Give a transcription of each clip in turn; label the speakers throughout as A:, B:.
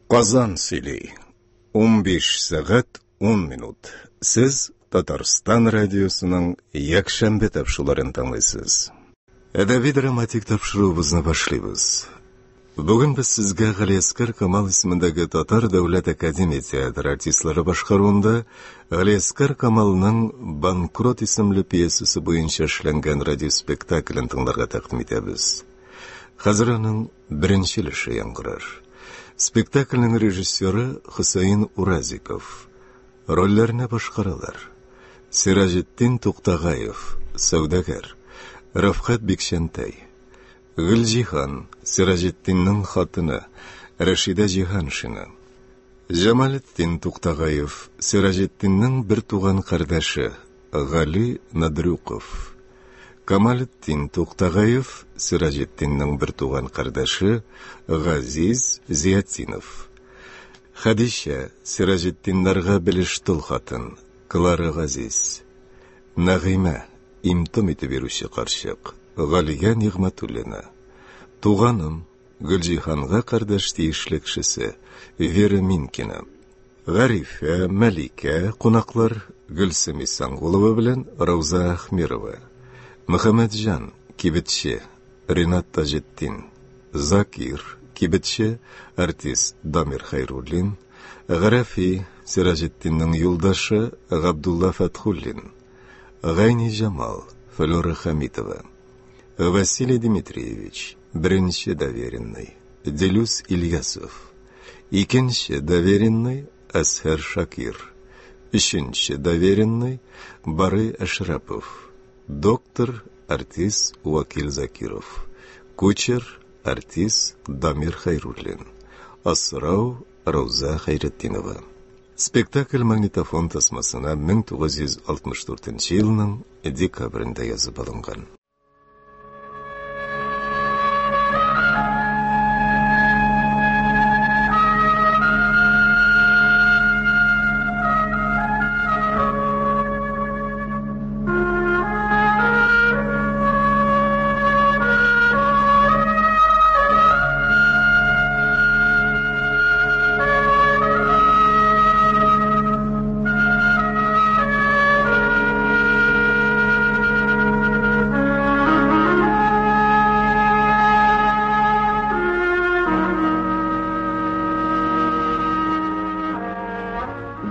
A: Казан сөйли. 15 сәгать 10 минут. Сез Татарстан радиосының якшәмбе тапшыруларын тыңлыйсыз. Әдәби драматик тапшыруыбызны башлыйбыз. Бүген без сезгә Галиәскәр Камал исемендәге Татар дәүләт академия театры артистлары башкаруында Галиәскәр Камалның Банкрот исемле пьесасы буенча эшләнгән радиоспектаклен тыңларга тәкъдим итәбез. Хәзер аның беренче өлеше яңгырар. Спектакльнең режиссеры Хөсәен Уразиков. Рольләрне башкаралар. Сираҗетдин Туктагаев, сәүдәгәр. Рафкат Бикчәнтәй. Гөлҗиһан, Сираҗетдинның хатыны, Рәшидә Җиһаншина. Җамалетдин Туктагаев, Сираҗетдинның бертуган кардәше, Гали Надрюков. Камалетдин Туктагаев, Сираҗетдинның бертуган кардәше, Газиз Зиятдинов. Хәдичә, Сираҗетдиннарга белеш тол хатын, Клара Газиз. Нәгыймә, им-том итеп йөрүче карчык, Галия Нигъмәтуллина. Туганым, Гөлҗиһанга кардәш тиешле кешесе, Вера Минкина. Гарифә, Мәликә, кунаклар, Гөлсем Исәнгулова белән Рауза Әхмирова. Мөхәммәтҗан, кибетче, Ринат Таҗетдин. Закир, кибетче, артист Дамир Хәйруллин. Гарәфи, Сираҗетдинның юлдашы Габдулла Фәтхуллин. Гайниҗамал, Флюра Хәмитова. Василий Дмитриевич, беренче доверенный, Делюс Ильясов. Икенче доверенный, Әсһәр Шакир. Өченче доверенный, Барый Әшрәпов. Доктор, артист Вакил Закиров. Кучер, артист Дамир Хәйруллин. Асрау, Рауза Хәйретдинова. Спектакль магнитофон тасмасына 1964 елның декабрендә язып алынган.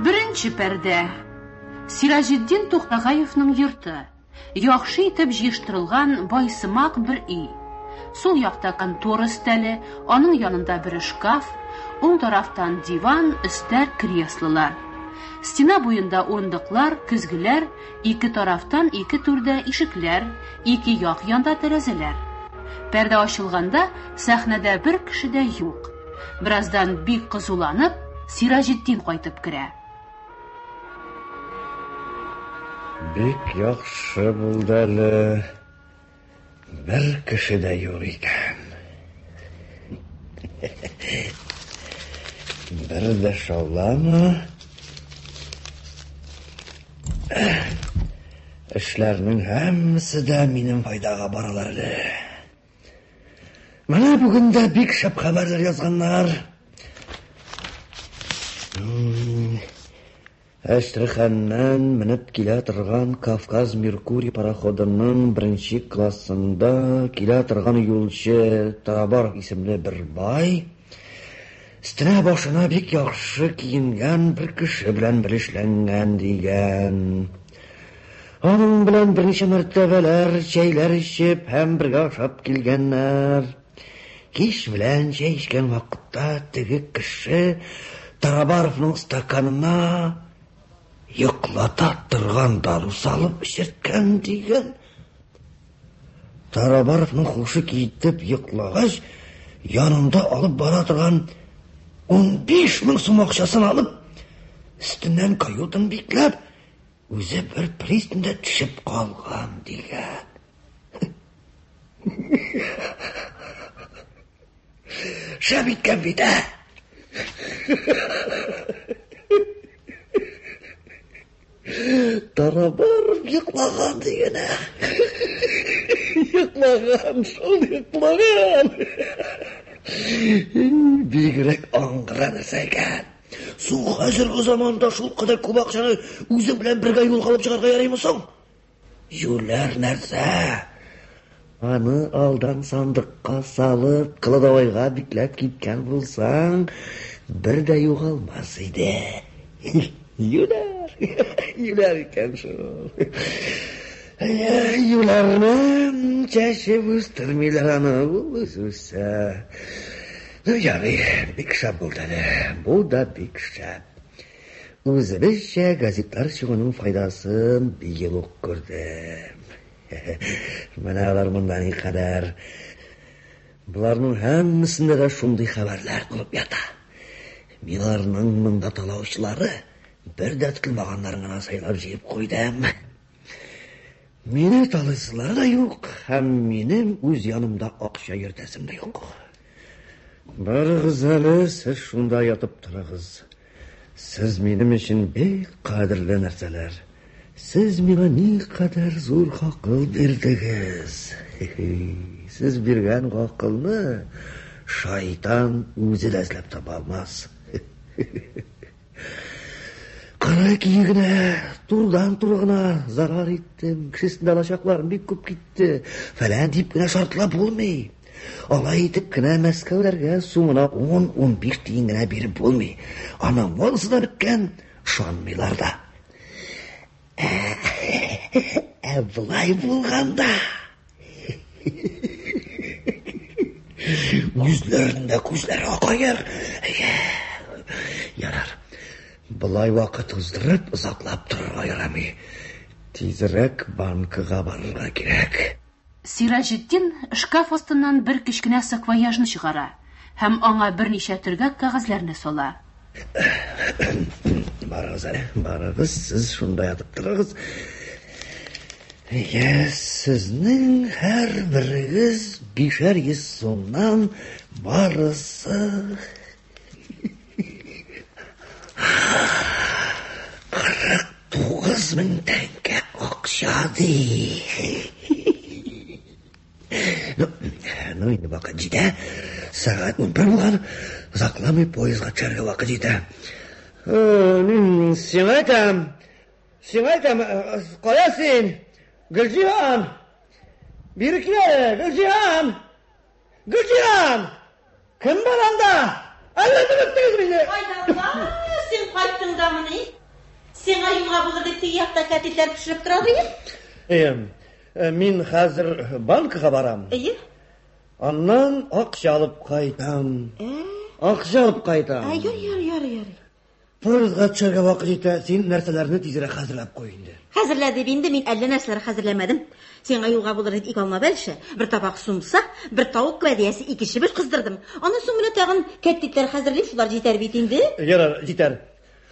B: Беренче пәрдә. Сираҗетдин Туктагаевның йорты. Яхшы итеп җыештырылган байсымак бер өй. Сул якта контора өстәле, аның янында бер шкаф, уң тарафтан диван, өстәл, креслолар. Стена буенда урындыклар, көзгеләр, ике тарафтан ике түрдә ишекләр, ике як янда тәрәзәләр. Пәрдә ачылганда сәхнәдә бер кеше дә юк. Бераздан бик кызуланып, Сираҗетдин кайтып керә.
C: Бик яхшы булды әле. Бер кеше дә юк икән. Бер дә шаулама. Эшләрнең һәммәсе дә минем файдага баралар әле. Менә бүген дә бик шәп хәбәрләр язганнар. Әстерханнан менеп килә торган Кавказ Меркурий пароходының беренче классында килә торган юлчы Тарабаров исемле бер бай өстенә башына бик яхшы киенгән бер кеше белән белешләнгән дигән. Аның белән берничә мәртәбәләр чәйләр эчеп һәм бергә ашап килгәннәр. Кич белән чәй эчкән вакытта теге кеше Тарабаровның стаканына йоклата торган дару салып эчерткән дигән. Тарабаровның хушы китеп йоклагач, янында алып бара торган 15 мең сум акчасын алып, өстеннән каютын бикләп, үзе бер пристаньда төшеп калган дигән. Шәп иткән бит, ә? Тарабаров йоклаган диген, ә? Йоклаган, шул йоклаган. Бигрәк аңгыра нәрсә икән. Соң хәзерге заманда шул кадәр күп акчаны үзең белән бергә юлга алып чыгарга ярыймы соң? Юләр нәрсә! Аны алдан сандыкка салып, кладовойга бикләп киткән булсаң, бер дә югалмас иде. Юләр, юләр икән шул. Юләрне чәчеп үстермиләр аны, ул үзе үсә. Ну, ярый, бик шәп булды әле. Бу да бик шәп. Үзебезчә газетлар чыгуның файдасын быел ук күрдем. Менә алар монда никадәр. Боларның һәммәсендә дә шундый хәбәрләр булып ята. Мин аларның монда талаучылары бер дә тотылмаганнарын гына сайлап җыеп куйдым. Мине талыйсылары да юк, һәм минем үз янымда акча йөртәсем дә юк. Барыгыз әле, сез шунда ятып торыгыз. Сез минем өчен бик кадерле нәрсәләр. Сез миңа никадәр зур гакыл бирдегез. Сез биргән гакылны шайтан үзе дә эзләп таба алмас. Кара кие генә, турыдан-туры гына зарар иттем, кеше өстендә алачакларым бик күп китте. Фәлән дип кенә шартлап булмый. Алай итеп кенә Мәскәүләргә сумына 10-15 тиен генә биреп булмый. Аның монысы да беткән, ышанмыйлар да. Ә болай булганда үзләрендә күзләре акаер. Ярар. Болай вакыт уздырып, озаклап торырга ярамый. Тизрәк банкага барырга кирәк.
B: Сираҗетдин шкаф астыннан бер кечкенә саквояжны чыгара һәм аңа берничә төргәк кәгазьләрне сала.
C: Барыгыз әле, барыгыз, сез шунда ятып торыгыз. Әйе, сезнең һәрберегез 500 сумнан барысы 49 мең тәңкә акча ди. Ну, ну инде вакыт җитә. Сәгать 11 булган. Озакламый поездга төшәргә вакыт җитә. Мин сиңа әйтәм. Сиңа әйтәм, кая син? Гөлҗиһан! Бире кил әле, Гөлҗиһан! Гөлҗиһан! Кем бар анда? Әллә белеп мине?
D: Айдалла, син кайттың дамыни? Сиңа юлга булыр дип теге якта кәтлитләр пешереп тора дим.
C: Әйе, мин хәзер банкка барам.
D: Әйе.
C: Аннан акча алып кайтам. Акча алып кайтам.
D: Ә, яр, яр, яр, яр.
C: Поездга төшәргә вакыт җитә. Син нәрсәләрне тизрәк хәзерләп куй инде.
D: Хәзерлә дип инде мин әллә нәрсәләр хәзерләмәдем. Сиңа юлга булыр дип ике алма бәлеше, бер табак сумса, бер тавык вәдиясе, ике чебеш кыздырдым. Аннан соң менә тагын кәтлитләр хәзерлим, шулар җитәр бит инде.
C: Ярар, җитәр.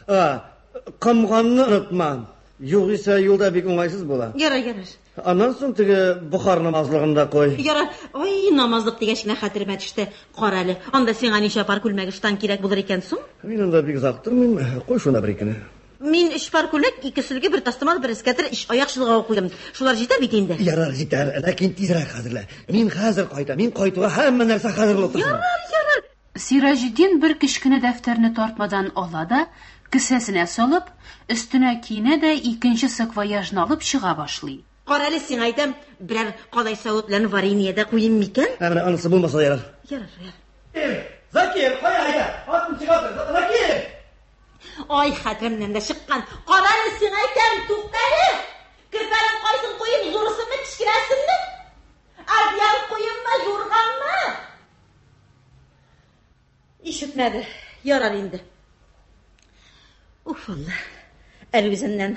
C: А, комганны онытма. Югыйсә юлда бик уңайсыз була.
D: Ярар, ярар.
C: Аннан соң теге Бохар намазлыгын да куй.
D: Ярар. Ай, намазлык дигәч кенә хәтеремә төште. Кара әле, анда сиңа ничә пар күлмәк ыштан кирәк булыр икән соң?
C: Мин анда бик озак тормыйм. Куй шунда бер икене.
D: Мин өч пар күлмәк, ике сөлге, бер тастымал, бер эскәтер, өч аяк чолгавы куйдым. Шулар җитә бит инде.
C: Ярар, җитәр, ләкин тизрәк хәзерлә. Мин хәзер кайтам. Мин кайтуга һәммә нәрсә хәзер булып торсын.
D: Ярар, ярар.
B: Сираҗетдин бер кечкенә дәфтәрне тартмадан ала да, кесәсенә салып, өстенә киенә дә икенче саквояжны алып чыга башлый.
D: Кара әле сиңа әйтәм, берәр калай савыт белән варенье дә куйыйм микән?
C: Ә менә анысы булмаса да ярар.
D: Ярар, ярар.
C: Закир, кая әйдә? Атын чыга тор. Закир!
D: Ай, хәтеремнән дә чыккан. Кара әле сиңа әйтәм, тукта әле. Керпәнең кайсын куйыйм, зурысынмы, кечкенәсенме? Одеял куйыйммы, юрганмы? Ишетмәде. Ярар инде. Уф, Алла. Әле үзеннән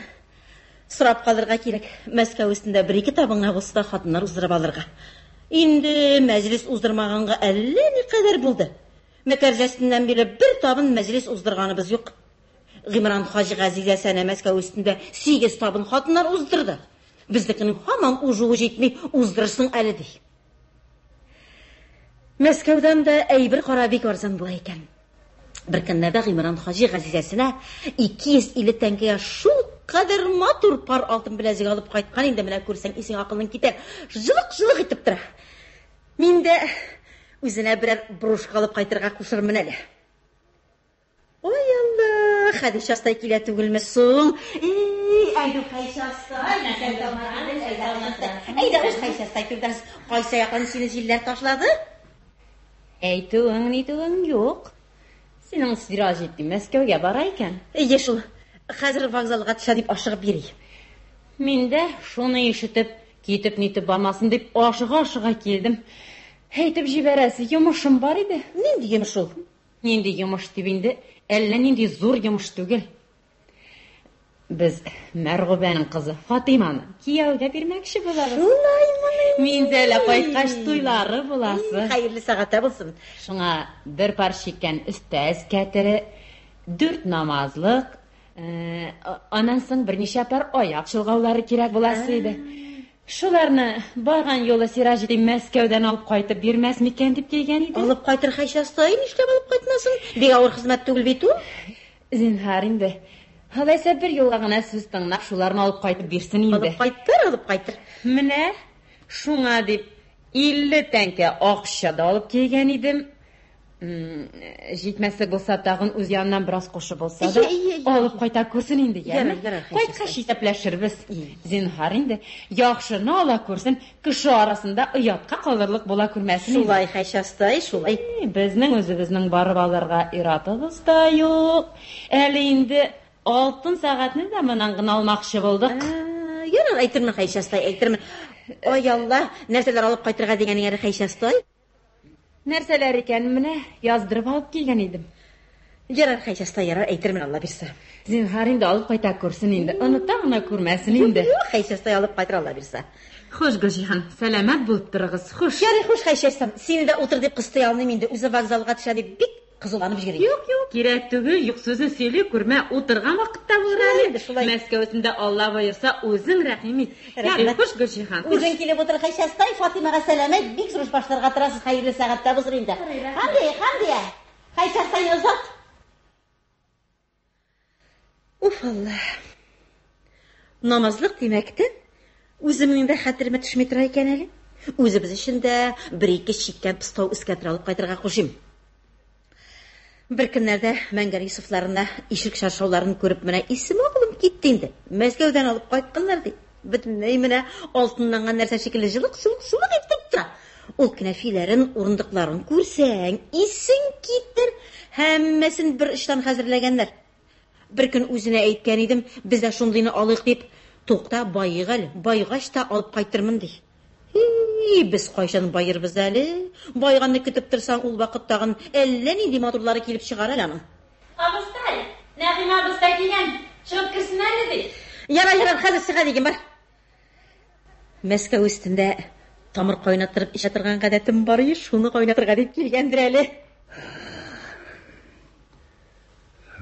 D: сорап калырга кирәк. Мәскәү өстендә бер-ике табын гына булса да хатыннар уздырып алырга. Инде мәҗлес уздырмаганга әллә никадәр булды. Мәкәрҗәсеннән бирле бер табын мәҗлес уздырганыбыз юк. Гыймран хаҗи Газизә сәнә Мәскәү өстендә 8 табын хатыннар уздырды. Безнекенең һаман ужуы җитми, уздырырсың әле ди. Мәскәүдән дә әйбер кара бик арзан була икән. Бер көнне дә Гыймран хаҗи Газизәсенә 250 тәңкәгә шул кадәр матур пар алтын беләзек алып кайткан инде, менә күрсәң исең акылың китәр. Җылык-җылык итеп тора. Мин дә Үзенә берәр брошка алып кайтырга кушырмын әле. Ой, Алла, Хәдичә астай килә түгелме соң? Эй, әйдү Хәдичә астай, әйдә, уз Хәдичә астай түрдән. Кайсы яктан сине җилләр ташлады?
E: Әйтүең нитүең юк. Синең Сираҗетдин Мәскәүгә бара икән.
D: Әйе шул. Хәзер вокзалга төшә дип ашыгып йөри.
E: Мин дә шуны ишетеп, китеп-нитеп бармасын дип ашыга-ашыга килдем. Әйтеп җибәрәсе йомышым бар иде.
D: Нинди йомыш ул?
E: Нинди йомыш дип инде, әллә нинди зур йомыш түгел. Без Мәргүбәнең кызы Фатыйманы кияүгә бирмәкче булабыз.
D: Шулаймыни?
E: Минзәлә кайткач туйлары буласы.
D: Хәерле сәгатьтә булсын.
E: Шуңа бер пар чиккән өстәз кәтере, дүрт намазлык, аннан соң берничә пар аяк чолгаулары кирәк буласы иде. Шуларны барган юлы Сираҗетдин Мәскәүдән алып кайтып бирмәс микән дип килгән иде.
D: Алып кайтыр Хәйшә астай, нишләп алып кайтмасын? Бик авыр хезмәт түгел бит ул.
E: Зинһар инде. Алайса бер юлга гына сүз тыңлап, шуларны алып кайтып бирсен инде.
D: Алып кайтыр, алып кайтыр.
E: Менә шуңа дип 50 тәңкә акча да алып килгән идем. Җитмәслек булса тагын үз яныннан бераз кушып булса да алып кайта күрсен инде, яме? Кайткач исәпләшербез. Зинһар инде, яхшыны ала күрсен, кеше арасында оятка калырлык була күрмәсен инде.
D: Шулай, Хәйшә астай, шулай.
E: Безнең үзебезнең барып алырга иратыбыз да юк. Әле инде алтын сәгатьне дә моннан гына алмакчы булдык.
D: Ярар, әйтермен, Хәйшә астай, әйтермен. Ай Алла, нәрсәләр алып кайтырга дигәнең әле, Хәйшә астай?
E: Нәрсәләр икән, менә яздырып алып килгән идем.
D: Ярар, Хәйшә астай, ярар, әйтермен, Алла бирсә.
E: Зинһар инде алып кайта күрсен инде, оныта гына күрмәсен инде.
D: Юк, Хәйшә астай алып кайтыр, Алла бирсә.
E: Хуш, Гөлҗиһан, сәламәт булып торыгыз, хуш.
D: Ярый, хуш, Хәйшә астай. Сине дә утыр дип кыстый алмыйм инде, үзе вокзалга төшә дип бик кызуланып йөри.
E: Юк, юк, кирәк түгел, юк сүзен сөйли күрмә, утырган вакытта булыр
D: Шулай
E: әле.
D: инде, шулай.
E: Мәскәү өстендә Алла боерса, үзең рәхим ит. Ярый,
D: Рәхмәт.
E: хуш, Гөлҗиһан, хуш.
D: Үзең килеп утыр, Хәйшә астай, Фатимага сәлам әйт, бик зур эш башларга торасыз, хәерле сәгатьтә булсын инде. Хәмдия, Хәмдия, Хәйшә астайны озат. Уф, Алла. Намазлык димәктән, үземнең дә хәтеремә төшми тора икән әле. Үзебез өчен дә бер-ике чиккән пыстау эскәтер алып кайтырга кушыйм. Бер көннәрдә Мәңгәр Юсуфларына ишек шаршауларын күреп менә исем акылым китте инде. Мәскәүдән алып кайтканнар ди. Бөтенләй менә алтынланган нәрсә шикелле җылык-җылык-җылык итеп тора. Ул кенәфиләрен, урындыкларын күрсәң, исең китер. Һәммәсен бер очтан хәзерләгәннәр. Бер көн үзенә әйткән идем, без дә шундыйны алыйк дип. Тукта, байыйк әле, байгач та алып кайтырмын ди. Һи, без кайчан байырбыз әле? Байганны көтеп торсаң, ул вакыт тагын әллә нинди матурлары килеп чыгар әле аның.
E: Абыстай, Нәгыймә абыстай килгән, чыгып керсен әле ди.
D: Ярар, ярар, хәзер чыга диген, бар. Мәскәү өстендә тамыр кайнаттырып эчә торган гадәтем бар ие, шуны кайнатырга дип килгәндер әле.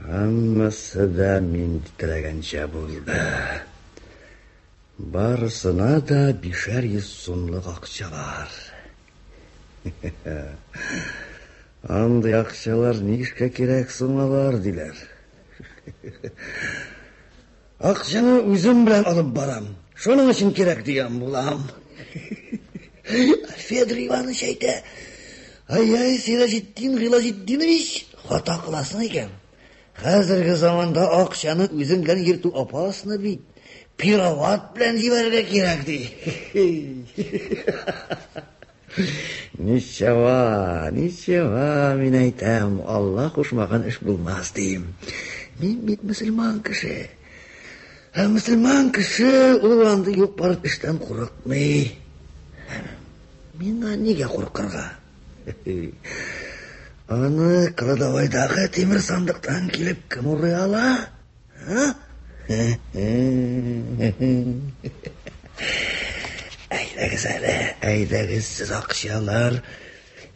C: Һәммәсе дә мин теләгәнчә булды. Барысына да 500 сумлык акча бар. Андый акчалар нишкә кирәк соң алар, диләр. Акчаны үзем белән алып барам. Шуның өчен кирәк дигән булам. Федор Иванович әйтә, ай-ай, Сираҗетдин Гыйлаҗетдинович, хата кыласың икән. Хәзерге заманда акчаны үзең белән йөртү опасно бит. Пироват белән җибәрергә кирәк ди. Ничего, ничего, мин әйтәм, Алла кушмаган эш булмас дим. Мин бит мөселман кеше. Ә мөселман кеше ул андый юк бар эштән курыкмый. Миңа нигә куркырга? Аны кладовойдагы тимер сандыктан килеп кем урый ала? Ха? Әйдәгез әле, әйдәгез сез акчалар.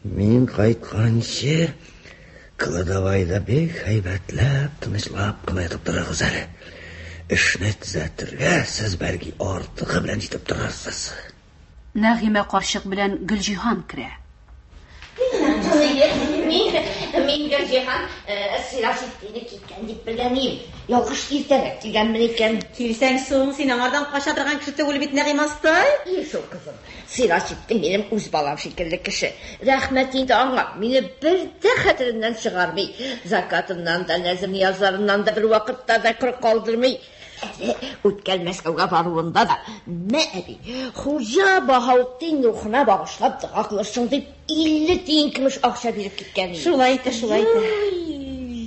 C: Мин кайтканчы кладовойда бик һәйбәтләп, тынычлап кына ятып торыгыз әле. Эшне төзәтергә сез бәлки артыгы белән җитеп торырсыз.
B: Нәгыймә карчык белән Гөлҗиһан керә.
D: Мин, мин Гөлҗиһан Сираҗетдине киткән дип белгән идем. Ялгыш иртәрәк килгәнмен икән.
F: Килсәң соң, син аңардан кача торган кеше түгел бит, Нәгыймә астай.
D: И шул, кызым. Сираҗетдин минем үз балам шикелле кеше. Рәхмәт инде аңа, мине бер дә хәтереннән чыгармый. Закатыннан да, нәзер-ниязларыннан да бервакытта да коры калдырмый. Әле үткән Мәскәүгә баруында да, мә, әби, Хуҗа Баһаутдин рухына багышлап дога кылырсың дип, 50 тиен көмеш акча биреп киткән иде.
F: Шулай итә, шулай итә.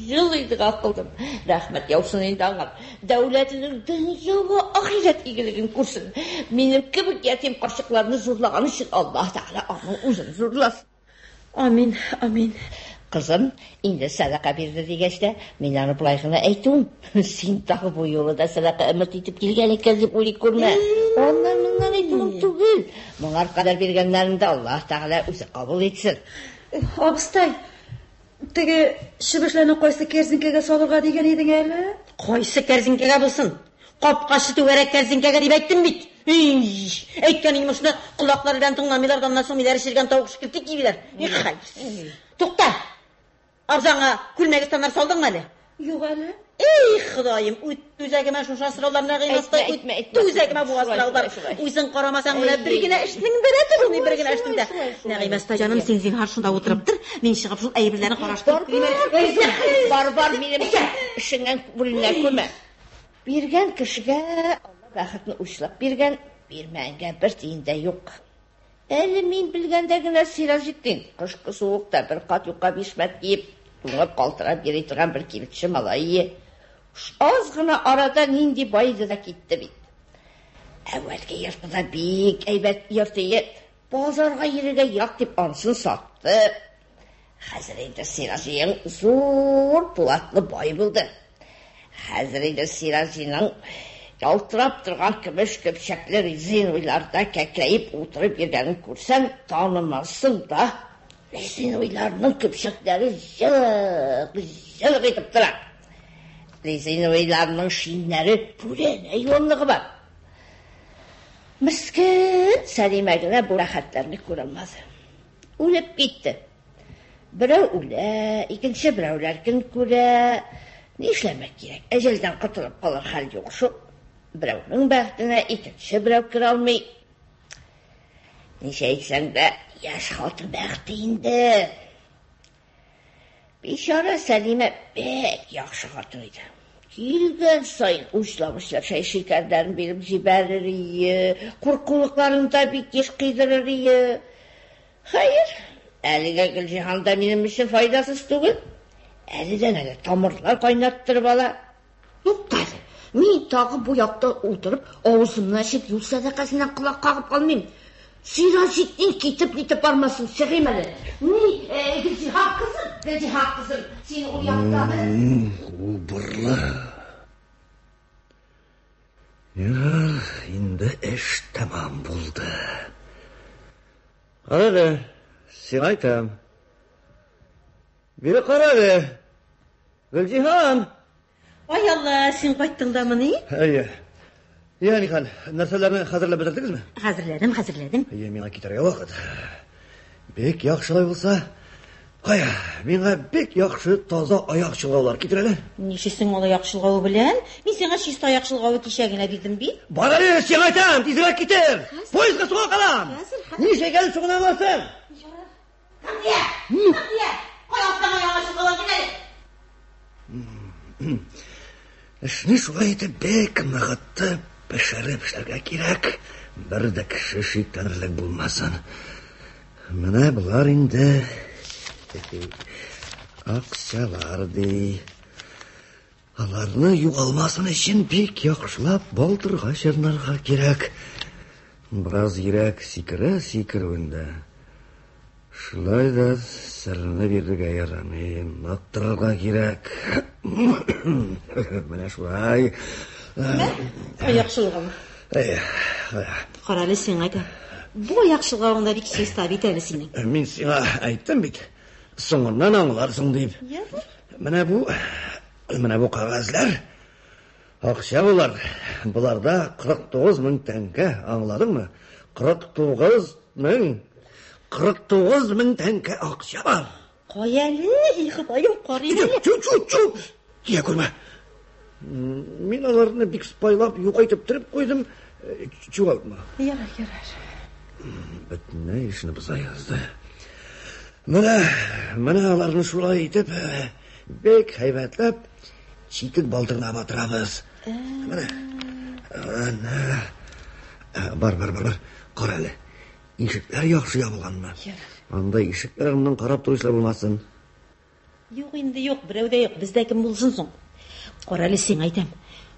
D: Елый дога кылдым. Рәхмәт яусын инде аңа. Дәүләтенең дөнья вә ахирәт игелеген күрсен. Минем кебек ятим карчыкларны зурлаган өчен Аллаһ Тәгалә аның үзен зурласын.
F: Амин, амин.
D: Кызым, инде сәдака бирде дигәч тә, мин аны болай гына әйтүем. Син тагы бу юлы да сәдака өмет итеп килгән икән дип уйлый күрмә. Аннан моннан әйтүем түгел. Моңар кадәр биргәннәрен дә Аллаһ Тәгалә үзе кабул итсен.
F: Абыстай, теге чебешләрне кайсы кәрзинкәгә салырга дигән идең әле? Кайсы кәрзинкәгә булсын? Капкачы түгәрәк кәрзинкәгә дип әйттем бит. Ий, әйткән йомышны колаклары белән тыңламыйлар да, аннан соң миләре черегән тавык шикелле тик йөриләр. Их, хәерсез. Тукта! Арзанга күлмәк-ыштаннар салдыңмы әле?
D: Юк әле.
F: Эй, Ходаем, үтте үзәгемә шушы сораулар, Нәгыймә астай,
D: Әйтмә, әйтмә,
F: үтте үзәгемә бу
D: Шулай,
F: сораулар.
D: шулай, шулай.
F: Үзең карамасаң, менә бер генә эшнең дә рәте булмый, бер генә эшнең дә. Нәгыймә астай җаным, син зинһар шунда утырып тор, мин чыгып шул әйберләрне караштырып
D: Бар,
F: килим әле.
D: бар, кызым, бар, бар, минем эшеңнән бүленә күрмә. Биргән кешегә Алла бәхетне учлап биргән, бирмәгәнгә бер тиен дә юк. Әле мин белгәндә генә Сираҗетдин кышкы суыкта бер кат юка бишмәт киеп, туңып калтырап йөри торган бер кибетче малай ие. Аз гына арада нинди баеды да китте бит. Әүвәлге йорты да бик әйбәт йорт ие. Базарга йөрергә як дип анысын сатты. Хәзер инде Сираҗиең зур пулатлы бай булды. Хәзер инде Сираҗиның ялтырап торган көмеш көпчәкле резиновыйларда кәкрәеп утырып йөргәнен күрсәң, танымассың да. Резиновыйларның көпчәкләре җылык, җылык итеп тора. Резиновыйларның шиннәре бүрәнә юанлыгы бар. Мескен Сәлимә генә бу рәхәтләрне күрә алмады. Үлеп китте. Берәү үлә, икенче берәүләр көн күрә. Нишләмәк кирәк? Әҗәлдән котылып калыр хәл юк шул. Берәүнең бәхетенә икенче берәү керә алмый. Ничә әйтсәң дә, яшь хатын бәхете инде. Бичара Сәлимә бик яхшы хатын иде. Килгән саен учлап-учлап чәй шикәрләрен биреп җибәрер ие, куркулыкларын да бик еш кыйдырыр ие. Хәер, әлегә Гөлҗиһан да минем өчен файдасыз түгел. Әледән-әле тамырлар кайнаттырып ала. Тукта әле, мин тагы бу якта утырып, авызымны ачып, юл сәдакасыннан колак кагып калмыйм. Сираҗетдин китеп-нитеп бармасын, чыгыйм әле. Ни, Гөлҗиһан кызым, Гөлҗиһан кызым, син ул яктамы?
C: Убырлы. Ярар, инде эш тәмам булды. Кара әле, сиңа әйтәм. Бире кара әле. Гөлҗиһан!
F: Ай Алла, син кайттың дамыни?
C: Әйе. Я, нихәл, нәрсәләрне хәзерләп бетердегезме?
F: Хәзерләдем, хәзерләдем.
C: Әйе, миңа китәргә вакыт. Бик яхшылай булса, кая, миңа бик яхшы таза аяк чолгаулар китер әле.
F: Нишесең ул аяк чолгавы белән? Мин сиңа чиста аяк чолгавы кичә генә бирдем бит.
C: Бар әле, сиңа әйтәм, тизрәк китер. Поездга соңга калам.
F: Хәзер, хәзер.
C: Ничә икәнен соңыннан аласың.
F: Хәмдия! Хәмдия! Кая аттың яңа чолгавын кит әле.
C: Эшне шулай итеп бик ныгытып, пешереп эшләргә кирәк. Бер дә кеше шикләнерлек булмасын. Менә болар инде акчалар ди. Аларны югалмасын өчен бик яхшылап балтырга чорнарга кирәк. Бераз йөрәк сикерә сикерүендә. Шулай да серне бирергә ярамый, нык торырга кирәк. Менә шулай.
F: Аяк чолгавы.
C: Әйе.
F: Кара әле сиңа әйтәм. Бу аяк чолгавың да бик чиста бит әле синең.
C: Мин сиңа әйттем бит. Соңыннан аңларсың дип. Менә бу менә бу кәгазьләр акча болар. Боларда 49 мең тәңкә, аңладыңмы? 49 мең 49 мең тәңкә акча бар.
D: Кая әле, и Ходаем, карыйм әле.
C: Чү, чү, чү. Тия күрмә. Мин аларны бик спайлап, юка итеп төреп куйдым. Чуалтма.
D: Ярар, ярар.
C: Бөтенләй эшне боза язды. Менә, менә аларны шулай итеп, бик һәйбәтләп читек балтырына батырабыз. Менә. Менә. Бар, бар, бар, бар. Кара әле. Ишекләр яхшы ябылганмы? Анда ишекләр артыннан карап торучылар булмасын.
D: Юк инде, юк, берәү дә юк. Бездә кем булсын соң? Кара әле, сиңа әйтәм.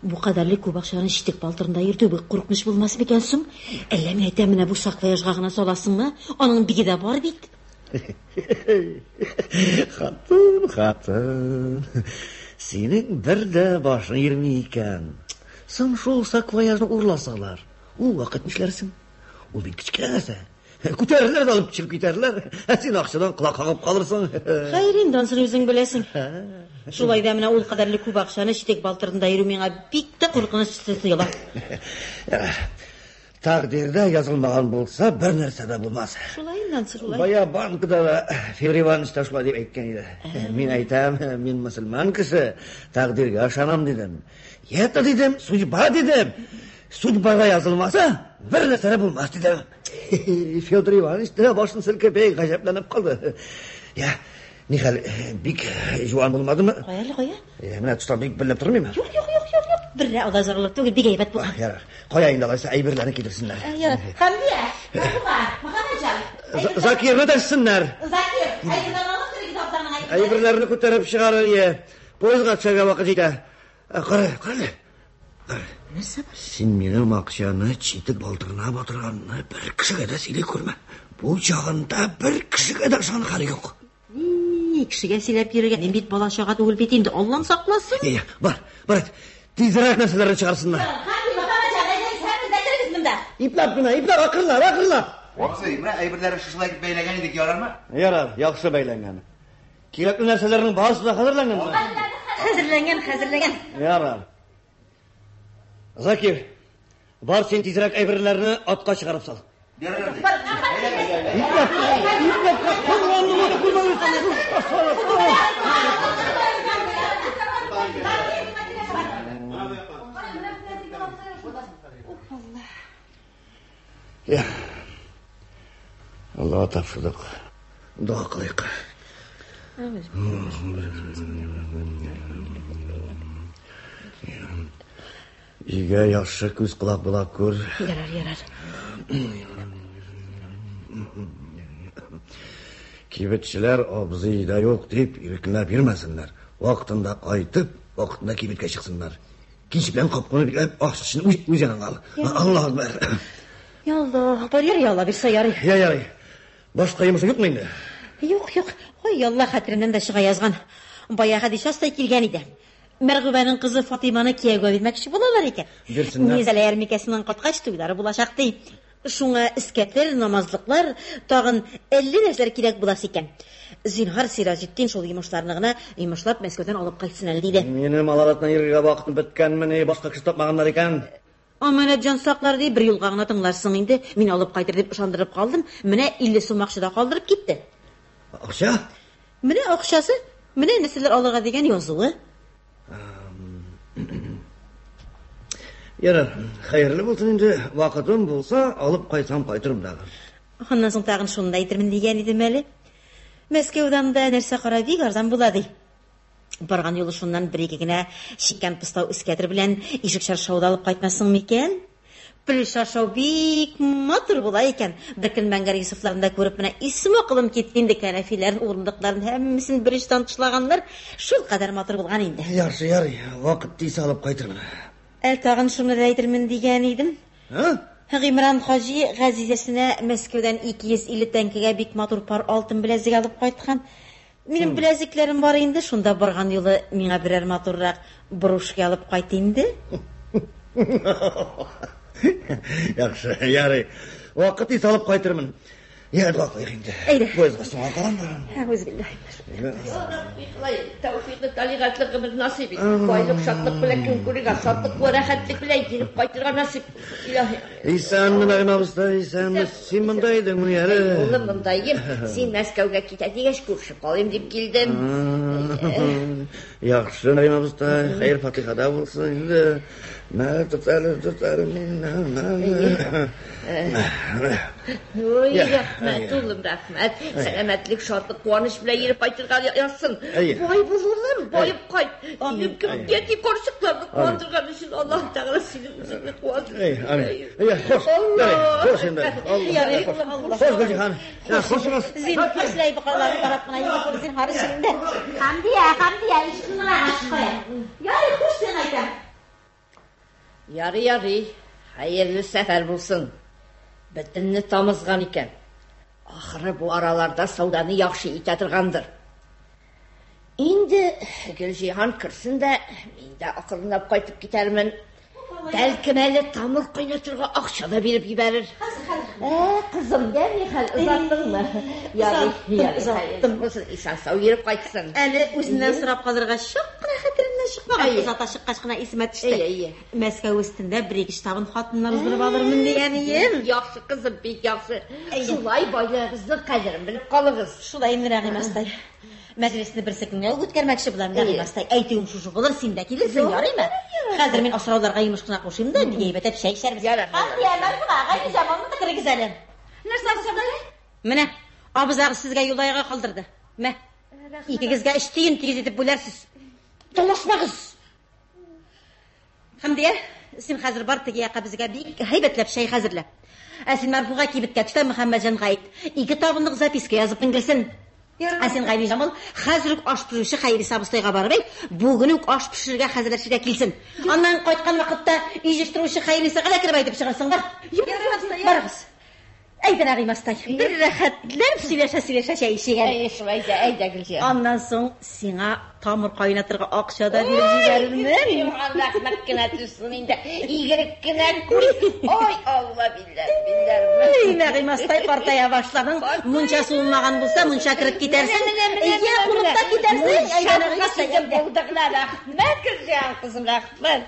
D: Бу кадәрле күп акчаны читек балтырында йөртү бик куркыныч булмас микән соң? Әллә мин әйтәм, менә бу саквояжга гына саласыңмы? Аның биге дә бар бит.
C: Хатын, хатын. Синең бер дә башың йөрми икән. Соң шул саквояжны урласалар, ул вакыт нишләрсең? Ул бит кечкенә нәрсә. Күтәрерләр дә алып чыгып китәрләр. Ә син акчадан колак кагып калырсың.
D: Хәер инде, ансын үзең беләсең. Шулай да менә ул кадәрле күп акчаны читек балтырында йөрү миңа бик тә куркыныч тоела.
C: Тәкъдирдә язылмаган булса, бер нәрсә дә булмас.
D: Шулай инде, ансы шулай.
C: Бая банкта да Федор Иванович та шулай дип әйткән иде. Мин әйтәм, мин мөселман кеше, тәкъдиргә ышанам дидем. Это дидем, судьба дидем. Судьбага язылмаса, бер нәрсә дә булмас дидем. Федор Иванович та башын селкеп бик гаҗәпләнеп калды. Я, нихәл, бик жуан булмадымы?
D: Кая әле, кая?
C: Менә тыштан бик беленеп тормыймы?
D: Юк, юк, юк, юк, юк. Бер дә алай түгел, бик әйбәт булган.
C: Ярар. Кая инде алайса әйберләрне китерсеннәр.
D: Ярар. Хәмдия, Мәрфуга, Мөхәммәтҗан.
C: Закирны дәшсеннәр.
D: Закир, әйберләрне алып керегез абзарның әйберләрен.
C: Әйберләрне күтәреп чыгарыр, е. Поездга төшәргә вакыт җитә. Кара, кара.
D: Нәрсә бар?
C: Син минем акчаны читек балтырына батырганны бер кешегә дә сөйли күрмә. Бу чагында бер кешегә дә ышаныр хәле юк.
D: Ни, кешегә сөйләп йөрергә. Мин бит бала чага түгел бит инде. Аллам сакласын.
C: Е, бар, бар. Тизрәк нәрсәләрне чыгарсыннар.
D: Хәмди, Мөхәммәтҗан, әйдәгез, һәммәгез дә керегез монда.
C: Ипләп кенә, ипләп, акрынлап, акрынлап.
G: Абзый, менә әйберләрен шушылай итеп бәйләгән идек, ярармы?
C: Ярар, яхшы бәйләнгән. Кирәкле нәрсәләрнең барысы да хәзерләнгәнме?
D: Хәзерләнгән, хәзерләнгән.
C: Ярар. Закир, бар син тизрәк әйберләрне атка чыгарып сал.
G: Ярар, абзый.
C: Ипләп, ипләп, Я. Аллаһка тапшырдык. Дога кылыйк. Өйгә яхшы күз колак була күр.
D: Ярар, ярар.
C: Кибетчеләр абзый да юк дип иркенләп йөрмәсеннәр. Вакытында кайтып, вакытында кибеткә чыксыннар. Кич белән капканы бикләп, акчасын үз, үз яныңа ал. Аллаһу акбар.
D: Я Аллаһ, бар ярый, Алла бирсә ярый.
C: Я ярый. Башка йомышы юкмы инде?
D: Юк, юк. Ой, Алла хәтеремнән дә чыга язган. Бая Хәдичә астай килгән иде. Мәргүбәнең кызы Фатыйманы кияүгә бирмәкче булалар икән.
C: Бирсеннәр.
D: Низәлә ярмикәсеннән кайткач туйлары булачак ди. Шуңа эскәтер, намазлыклар, тагын әллә нәрсәләр кирәк буласы икән. Зинһар Сираҗетдин шул йомышларны гына йомышлап Мәскәүдән алып кайтсын әле диде.
C: Минем алар артыннан йөрергә вакытым беткәнмени, башка кеше тапмаганнар икән.
D: Аманат җан саклар ди, бер юлга гына тыңларсың инде. Мин алып кайтыр дип ышандырып калдым. Менә 50 сум акча да калдырып китте.
C: Акча?
D: Менә акчасы, менә нәрсәләр алырга дигән язуы.
C: Ярар, хәерле булсын инде. Вакытым булса, алып кайтсам кайтырым дагы.
D: Аннан соң тагын шуны да әйтермен дигән идем әле. Мәскәүдән дә нәрсә кара бик арзан була ди. Барган юлы шуннан бер-ике генә чиккән постау эскәтер белән ишек чаршауы да алып кайтмассың микән? Плюш чаршау бик матур була икән. Бер көн Мәңгәр Юсуфларында күреп менә исем акылым китте инде кәнәфиләрен, урындыкларын һәммәсен бер очтан тышлаганнар. Шул кадәр матур булган инде.
C: Яхшы, ярый. Вакыт тиз алып кайтырмын.
D: Ә тагын шуны да әйтермен дигән идем.
C: Һа?
D: Гыймран хаҗи Газизәсенә Мәскәүдән 250 тәңкәгә бик матур пар алтын беләзек алып кайткан. Минем беләзекләрем бар инде, шунда барган юлы миңа берәр матуррак брошка алып кайт инде.
C: Яхшы, ярый. Вакыт тиз алып кайтырмын. Я, дога кылыйк инде.
D: Әйдә.
C: Поездга соңга калам.
D: Әгъүзбиллаһи.
H: Я Рабби, Ходай, тәүфиклы талигатьле гомер насыйп ит. Байлык, шатлык белән көн күрергә, шатлык вә рәхәтлек белән килеп кайтырга насыйп булсын. Илаһи.
C: Исәнме, Нәгыйм абыстай, исәнме? Син монда идеңмени әле?
H: Улым, монда идем. Син Мәскәүгә китә дигәч, күршеп калыйм дип килдем.
C: Яхшы, Нәгыйм абыстай, хәер фатихада булсын инде. Мә, тот әле, тот әле мин. Мә.
H: Ой, рәхмәт, улым, рәхмәт. Сәламәтлек, шатлык, куаныч белән йөреп кайтырга язсын. Бай бул, улым, баеп кайт. Синең кебек яти карчыкларны куандырган өчен Аллаһ Тәгалә сине үзеңне куандырсын.
C: Эй, амин. Эй, хуш. Хуш инде. Алла. Хуш, Гөлҗиһан. Хушыгыз.
D: Зинһар шулай бакаларны карап кына йөреп күр, зинһар өчен инде. Хәмдия, Хәмдия, ишекне генә ачып куя. Ярый, хуш сиңа әйтәм.
H: Ярый, ярый, хәерле сәфәр булсын. Бөтенне тамызган икән. Ахыры бу араларда сәүдәне яхшы итә торгандыр. Инде Гөлҗиһан керсен дә, мин дә акрынлап кайтып китәрмен. Бәлкем әле тамыр кайнатырга акча да биреп җибәрер. Ә, кызым, я нихәл, озаттыңмы? Ярый, ярый, хәерле булсын, исән-сау йөреп кайтсын.
D: Әле үзеннән сорап калырга чак кына хәтеремнән чыкмаган. Озата чыккач кына исемә төште.
H: Әйе, әйе.
D: Мәскәү өстендә бер-ике штабын хатыннар уздырып алырмын дигән ием.
H: Яхшы, кызым, бик яхшы. Шулай байлыгыгызның кадерен белеп калыгыз.
D: Шулай инде, Рәгыйм абыстай. Мәҗлесне берсе көнгә үк үткәрмәкче булам, Рәгыйм абыстай. Әйтүем шушы булыр, син дә килерсең, ярыймы? Хәзер мин асрауларга йомыш кына кушыйм да, бик әйбәтләп чәй эчәрбез.
H: Ярар.
D: Хәмдия, Мәрфуга, Гайниҗамалны да керегез әле. Нәрсә, абыстай? Менә, абызагыз сезгә юлаега калдырды. Мә, икегезгә өч тиен тигез итеп бүләрсез. Талашмагыз! Хәмдия, син хәзер бар теге якка безгә бик һәйбәтләп чәй хәзерлә. Ә син Мәрфуга кибеткә төш тә Мөхәммәтҗанга әйт. Ике табынлык записка язып менгерсен. Ә син Гайниҗамал, хәзер үк аш пешерүче Хәйриса абыстайга барып әйт, бүген үк аш пешерергә хәзерләшергә килсен. Аннан кайткан вакытта өй җыештыручы Хәйрисага да кереп әйтеп чыгарсың, бар. Барыгыз. Әйдә, Нәгыйм астай, бер рәхәтләнеп сөйләшә-сөйләшә чәй эчик әле.
H: Әйе, шулай әйдә, әйдә, Гөлҗиһан.
D: Аннан соң сиңа тамыр кайнатырга акча да биреп җибәрермен.
H: Сиңа рәхмәт кенә төшсен инде, игелек кенә күр. Ой, Алла билләр, билләр.
D: Эй, Нәгыйм астай, картая башладың. Мунча суынмаган булса, мунча кереп китәрсең. Йә, кунып та китәрсең. Әйдә, Нәгыйм астай, әйдә.
H: Булды гына, рәхмәт, Гөлҗиһан кызым, рәхмәт.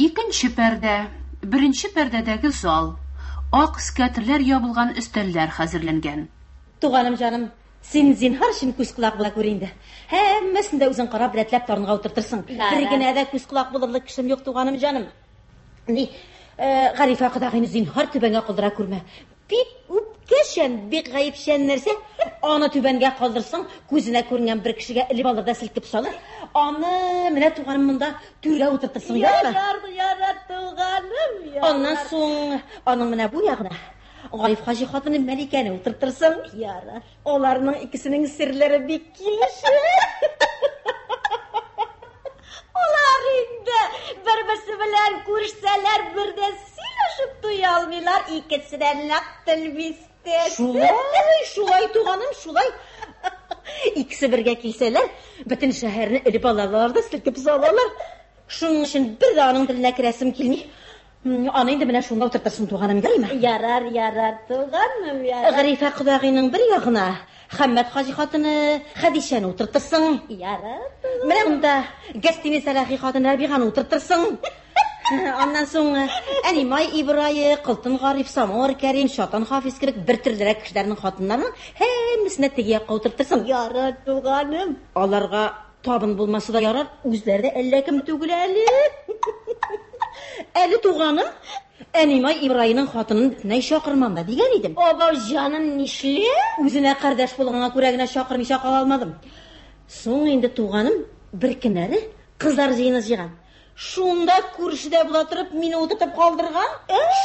B: Икенче пәрдә. Беренче пәрдәдәге зал. Ак эскәтерләр ябылган өстәлләр хәзерләнгән.
D: Туганым җаным, син зинһар өчен күз-колак була күр инде. Һәммәсен дә үзең карап, рәтләп тарынга утыртырсың. Бер генә дә күз-колак булырлык кешем юк, туганым җаным. Ни, Гарифә кодагыйны зинһар түбәнгә калдыра күрмә. Бик үпкәчән, бик гаепчән нәрсә. Аны түбәнгә калдырсаң, күзенә күренгән бер кешегә элеп алыр да селкеп салыр. Аны менә туганым монда түргә утыртырсың, ярыймы?
F: Ярар, ярар, туганым, ярар.
D: Аннан соң аның менә бу ягына Гариф хаҗи хатыны Мәликәне утыртырсың.
F: Ярар.
D: Аларның икесенең серләре бик килешә.
F: Алар инде бер-берсе белән күрешсәләр, бер дә сөйләшеп туя алмыйлар, икесе дә нәкъ тел бистәсе.
D: Шулай, шулай, туганым, шулай. Икесе бергә килсәләр, бөтен шәһәрне элеп алалар да селкеп салалар. Шуның өчен бер дә аның теленә керәсем килми. Аны инде менә шунда утыртырсың, туганым, ярыймы?
F: Ярар, ярар, туганым, ярар.
D: Гарифә кодагыйның бер ягына Хәммәт хаҗи хатыны Хәдичәне утыртырсың.
F: Ярар.
D: Менә монда Гәстини Сәлахи хатыны Рабиганы утыртырсың. Аннан соң Әнимай Ибрае, Кылтын Гариф, Самавыр Кәрим, Чатан Хафиз кебек бер төрлерәк кешеләрнең хатыннарын һәммәсен дә теге якка утыртырсың.
F: Ярар, туганым.
D: Аларга табын булмаса да ярар, үзләре дә әллә кем түгел әле. Әле туганым, Әнимай Ибраиның хатынын бөтенләй чакырмам да дигән идем.
F: Абау, җаным, нишләп?
D: Үзенә кардәш булганга күрә генә чакырмыйча кала алмадым. Соң инде туганым бер көннәре кызлар җыены җыйган. Шунда күршедә була торып мине утыртып калдырган.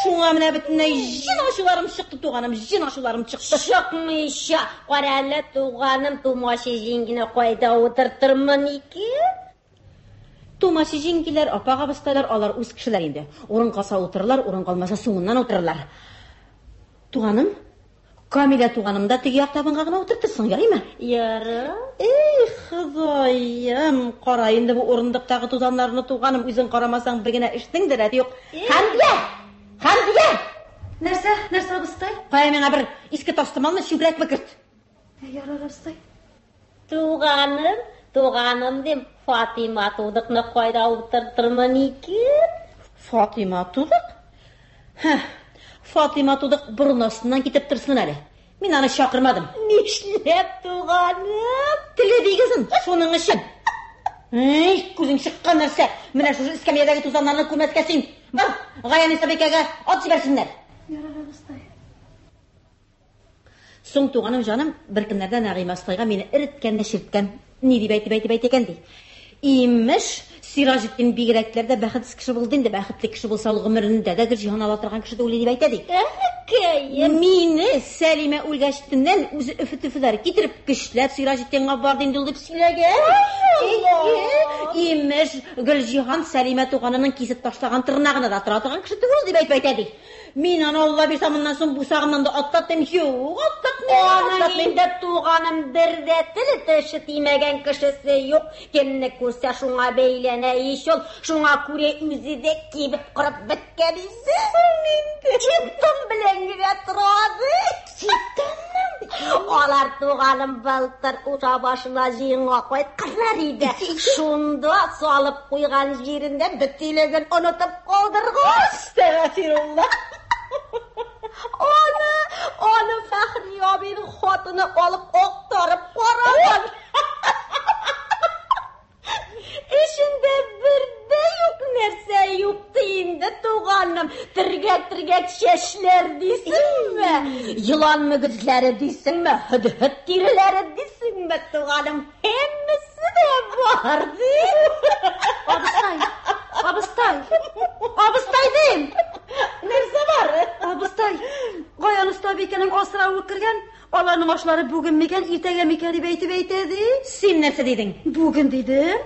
D: Шуңа менә бөтенләй җен ачуларым чыкты, туганым, җен ачуларым чыкты.
F: Чыкмыйча, кара әле, туганым, тумачы җиңгине кайда утыртырмын икән?
D: Тумачы җиңгиләр, апа абыстайлар, алар үз кешеләр инде. Урын калса утырырлар, урын калмаса соңыннан утырырлар. Туганым, Камилә туганым да теге як табынга гына утыртырсың, ярыймы?
F: Ярар.
D: Эй, Ходаем, кара инде бу урындыктагы тузаннарны, туганым, үзең карамасаң бер генә эшнең дә рәте юк. Хәмдия! Хәмдия!
F: Нәрсә, нәрсә абыстай? Кая миңа бер иске тастымалны чүпрәкме керт.
I: Ярар, абыстай.
J: Туганым, туганым дим, Фатыйма тудыкны кайда утыртырмын икән?
F: Фатыйма тудык? Һә, Фатыйма тудык борын астыннан китеп торсын әле. Мин аны чакырмадым.
J: Нишләп, туганым?
F: Теле бик озын, шуның өчен. Эй, күзең чыккан нәрсә! Менә шушы эскәмиядәге тузаннарны күрмәскә син. Бар, Гаян Исабикәгә ат җибәрсеннәр.
I: Ярар, абыстай.
F: Соң, туганым җаным, бер көннәрдә Нәгыймә остайга мине эреткән дә черткән. Ни дип әйтеп әйтеп әйтә икән, ди. Имеш, Сираҗетдин бигрәкләр дә бәхетсез кеше булды инде. Бәхетле кеше булса, ул гомерендә дә Гөлҗиһан ала торган кеше түгел дип әйтә, ди.
J: Әнекәем!
F: Мине Сәлимә үлгәчтеннән үзе өфе-төфеләр китереп, көчләп Сираҗетдинга барды инде ул дип сөйләгән. Әйе, имеш, Гөлҗиһан Сәлимә туганының кисеп ташлаган тырнагына да тора торган кеше түгел дип әйтеп әйтә, ди. Мин аны Алла бирсә моннан соң бусагымнан да атлатмыйм. Юк, атлатмыйм,
J: Аның
F: атлатмыйм.
J: инде туганым бер дә теле теше тимәгән кешесе юк. Кемне күрсә шуңа бәйләнә ич ул. Шуңа күрә үзе дә кибеп корып беткән иде. Инде чиптом белән генә тора ди. Алар туганым былтыр Уша башына җыенга кайтканнар иде. Шунда салып куйган җирендә бөтилеген онытып калдырган.
F: Әстәгъфирулла.
J: Аны, аны Фәхри абыйның хатыны алып актарып караган. Эчендә бер дә юк нәрсә юк инде, туганым. Төргәк-төргәк чәчләр дисеңме? Елан мөгезләре дисеңме? Һөд-һөд тиреләре дисеңме, туганым? Һәммәсе дә бар ди.
I: Абыстай, абыстай, абыстай дим.
F: Нәрсә бар?
I: Абыстай, Гаян остабикәнең асравы кергән, аларның ашлары бүген микән, иртәгә микән дип әйтеп әйтә ди.
F: Син нәрсә дидең?
I: Бүген дидем.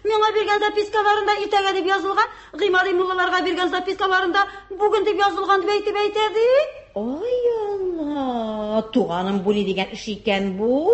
I: Миңа биргән запискаларында иртәгә дип язылган, Гыймади муллаларга биргән запискаларында бүген дип язылган дип әйтеп әйтә ди.
F: Ай Алла, туганым, бу ни дигән эш икән бу?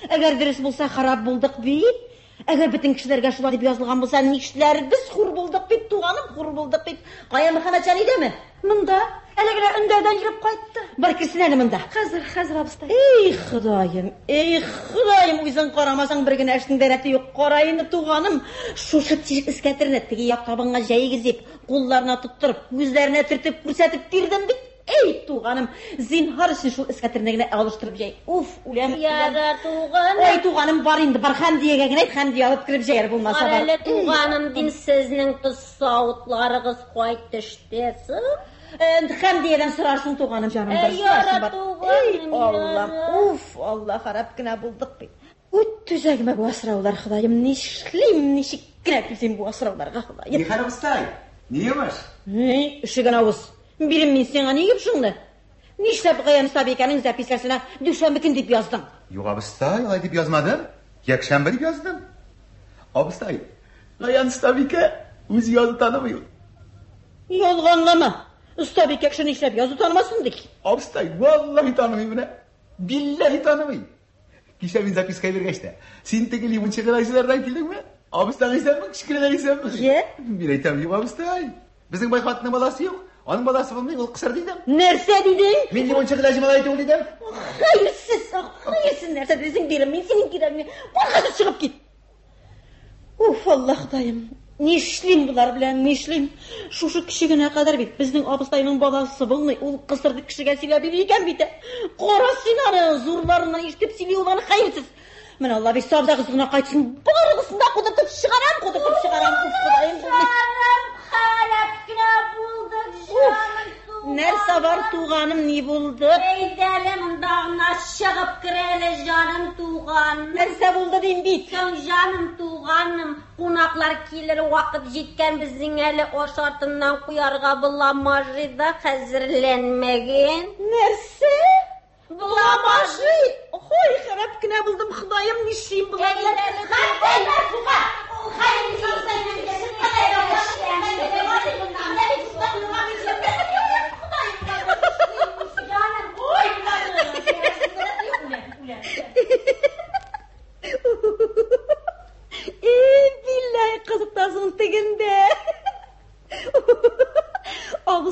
F: Әгәр дөрес булса, харап булдык бит. Әгәр бөтен кешеләргә шулай дип язылган булса, нишләрбез? Хур булдык бит, туганым, хур булдык бит. Кая Мөхәммәтҗан өйдәме?
I: Монда, әле генә өндәдән йөреп кайтты.
F: Бар керсен әле монда.
I: Хәзер, хәзер абыстай.
F: Эй, Ходаем, эй, Ходаем, үзең карамасаң бер генә эшнең дә рәте юк. Кара инде, туганым, шушы тишек эскәтерне теге як табынга җәйгез дип, кулларына тоттырып, күзләренә төртеп күрсәтеп бирдем бит. Эй, туганым, зинһар өчен шул эскәтерне генә алыштырып җәй. Уф, үләм, үләм.
J: Ярар, туганым.
F: Ой, туганым, бар инде, бар Хәмдиягә генә әйт, Хәмдия алып кереп җәяр булмаса
J: Бар
F: бар.
J: әле, туганым, дим, сезнең тоз савытларыгыз кай төштә соң?
F: Хәмдиядән сорарсың, туганым, җаным,
J: Әй,
F: бер сорарсың,
J: яра,
F: бар.
J: туганым,
F: Эй, Аллам,
J: яра.
F: уф, Алла, харап кенә булдык бит. Үт түзәгемә бу асраулар, Ходаем, нишлим, ничек кенә түзим бу асрауларга, Ходаем.
G: Нихәл абыстай? Ни йомыш?
F: Эй, өшегән авыз. Бирим мин сиңа ни йомышыңны? Нишләп Гаян остабикәнең запискасына дүшәмбе көн дип яздың?
G: Юк, абыстай, алай дип язмадым. Якшәмбе дип яздым. Абыстай, Гаян остабикә үзе язу танымый ул.
F: Ялганлама. Остабикә кеше нишләп язу танымасын ди?
G: Абыстай, валлаһи танымый менә. Билләһи танымый. Кичә мин записка биргәч тә, син теге лимончы гынайчылардан килдеңме? Абыстаң исәнме, кечкенәләр исәнме?
F: Йә.
G: Мин әйтәм, юк, абыстай. Безнең бай хатынның баласы юк. Аның баласы булмый, ул кысыр дидем.
F: Нәрсә дидең?
G: Мин лимончы гынайчы малай түгел дидем.
F: Хәерсез, хәерсез нәрсә дисең бирем, мин синең кирәгеңә. Бар хәзер чыгып кит. Уф, Алла Ходаем. Нишлим болар белән, нишлим? Шушы кеше генә кадәр бит безнең абыстайның баласы булмый, ул кысырды кешегә сөйләп йөри икән бит. Кара син аны, зурларыннан ишетеп сөйли ул аны хәерсез. Менә Алла бит сабдагыз гына кайтсын, барыгызын да кудыртып чыгарам, кудыртып чыгарам. Уф, Ходаем, булмый.
J: Жаным, харап кенә булдык, жаным, туганым.
F: Нәрсә бар, туганым, ни булды?
J: Әйдә әле монда гына чыгып кер әле, җаным туганым.
F: Нәрсә булды дим бит?
J: Соң, җаным туганым, кунаклар килер вакыт җиткән, безнең әле аш артыннан куярга буламажи да хәзерләнмәгән.
F: Нәрсә? Буламажи? Ой, харап кенә булдым, Ходаем, нишлим болар белән? Эй, билләһи, кызыктасың тегендә.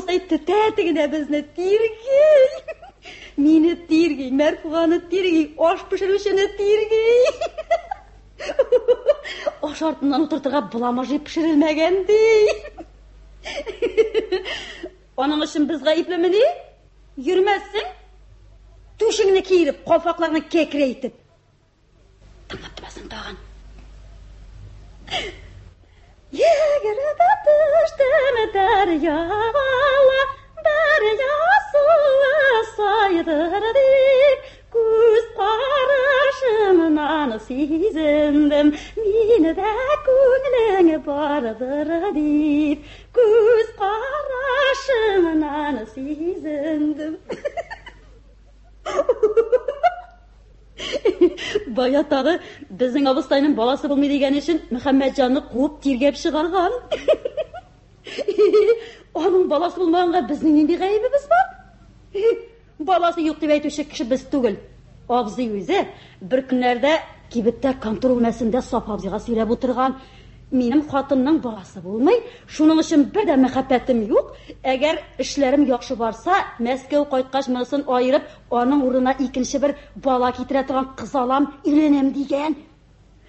I: Абыстай тетә тегенә безне тирги. Мине тирги, Мәрфуганы тирги, аш пешерүчене тирги. Аш артыннан утыртырга боламажи пешерелмәгән ди. Аның өчен без гаеплемени? Йөрмәссең? Түшеңне киереп, калфакларны кәкрәйтеп. Тыңлап торасың тагын. Егерме төштем дәрьяла, дәрья суы сайдыр дип, күз карашыңнан сизендем, миндә күңелең бардыр дип, күз карашыңнан сизендем. Бая тагы безнең абыстайның баласы булмый дигән өчен Мөхәммәтҗанны куып тиргәп чыгарган. Аның баласы булмаганга безнең нинди гаебебез бар? Баласы юк дип әйтүче кеше без түгел. Абзый үзе бер көннәрдә кибеттә контор бүлмәсендә Сафа абзыйга сөйләп утырган. Минем хатынның баласы булмый, шуның өчен бер дә мәхәббәтем юк. Әгәр эшләрем яхшы барса, Мәскәү кайткач монысын аерып, аның урынына икенче бер бала китерә торган кыз алам, өйләнәм дигән.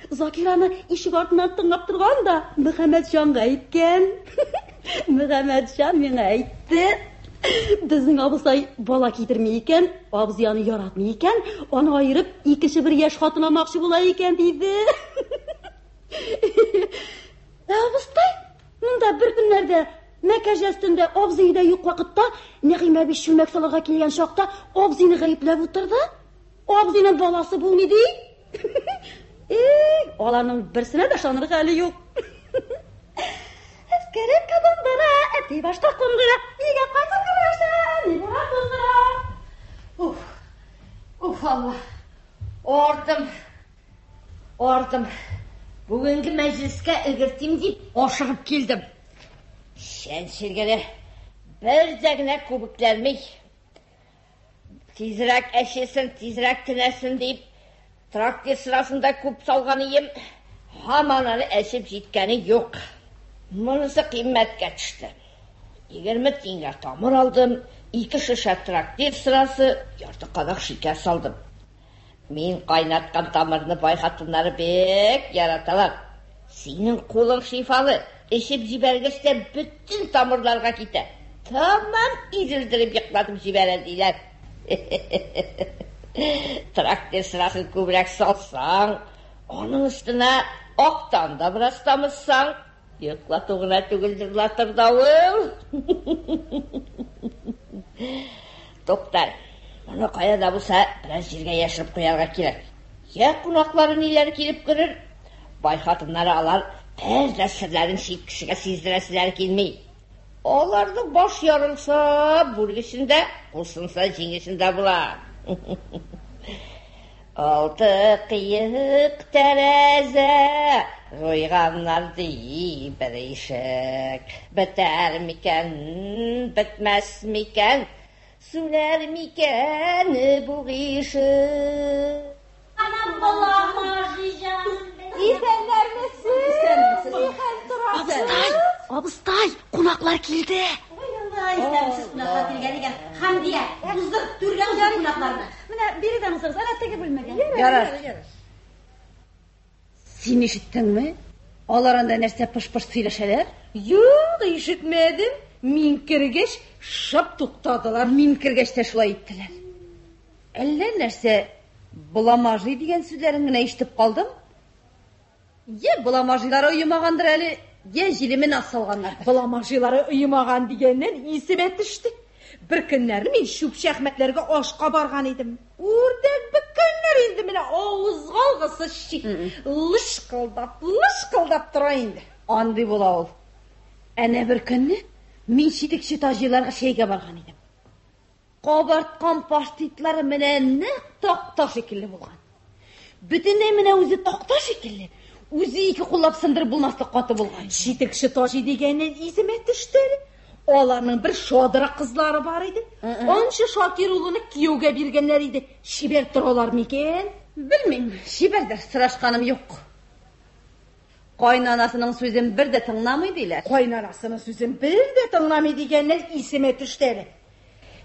I: Закир аны ишек артыннан тыңлап торган да Мөхәммәтҗанга әйткән. Мөхәммәтҗан миңа әйтте. Безнең абыстай бала китерми икән, абзый аны яратмый икән, аны аерып икенче бер яшь хатын алмакчы була икән, диде. Ә абыстай, монда бер көннәрдә Мәкәҗә өстендә абзый өйдә юк вакытта Нәгыймә әби чүлмәк салырга килгән чакта абзыйны гаепләп утырды. Абзыйның баласы булмый ди. Эй, аларның берсенә дә ышанырга әле юк. Эскереп кабындыра, әти башта кундыра, өйгә кайтып керәсә, әни бура туздыра.
H: Уф, уф, Алла. Ардым. Ардым. Бүгенге мәҗлескә өлгертим дип ашыгып килдем. Чәнчелгәне бер дә генә күбекләнми. Тизрәк әчесен, тизрәк тенәсен дип, трактир сырасын да күп салган ием, һаман әле әчеп җиткәне юк. Монысы кыйммәткә төште. 20 тиңгә тамыр алдым, ике шешә трактир сырасы, ярты кадак шикәр салдым. Мин кайнаткан тамырны бай хатыннары бик яраталар. Синең кулың шифалы, эчеп җибәргәч тә бөтен тамырларга китә. Тамам изелдереп йоклатып җибәрә диләр. Трактир сырасын күбрәк салсаң, аның өстенә актан да бераз тамызсаң, йоклату гына түгелдер латырдавы. Тукта, моны кая да булса бераз җиргә яшереп куярга кирәк. Я кунаклары ниләр килеп керер, бай хатыннары алар бер дә серләрен чит кешегә сиздерәселәре килми. Аларның баш ярылса, бүргесендә, кул сынса, җиңесендә була. Алты кыек тәрәзә куйганнар ди бер ишек. Бетәр микән, бетмәс микән, сүнәр микән бу гыйшык?
I: Исәннәрмесез? Нихәл торасыз?
F: Абыстай, абыстай, кунаклар килде.
D: Исәнмесез, кунаклар килгән икән. Хәмдия, уздыр, түргә уздыр кунакларны.
I: Менә биредән узыгыз, әнә теге бүлмәгә.
H: Ярар. Син ишеттеңме? Алар анда нәрсә пыш-пыш сөйләшәләр?
K: Юк, ишетмәдем. Мин кергәч, шып туктадылар.
H: Мин кергәч тә шулай иттеләр. Әллә нәрсә боламажи дигән сүзләрен генә ишетеп калдым. Йә боламажилары оемагандыр әле, йә җилемен аз салганнардыр.
K: Боламажилары оемаган дигәннән исемә төште. Бер көннәрне мин Чүпче Әхмәтләргә ашка барган идем. Үрдәк бөккәннәр инде менә авызга алгысыз шик. Лышкылдап, лышкылдап тора инде.
H: Андый була ул. Әнә бер көнне мин читекче Таҗиларга чәйгә барган идем. Кабарткан паштетлары менә нәкъ такта шикелле булган. Бөтенләй менә үзе такта шикелле. Үзе ике куллап сындырып булмаслык каты булган.
K: Читекче Таҗи дигәннән исемә төште әле. Аларның бер шадра кызлары бар иде. Анчы Шакир улына кияүгә биргәннәр иде. Чибәр торалар микән?
H: Белмим, чибәрдер, сорашканым юк.
F: Кайнанасының сүзен бер дә тыңламый диләр.
K: Кайнанасының сүзен бер дә тыңламый дигәннән исемә төште әле.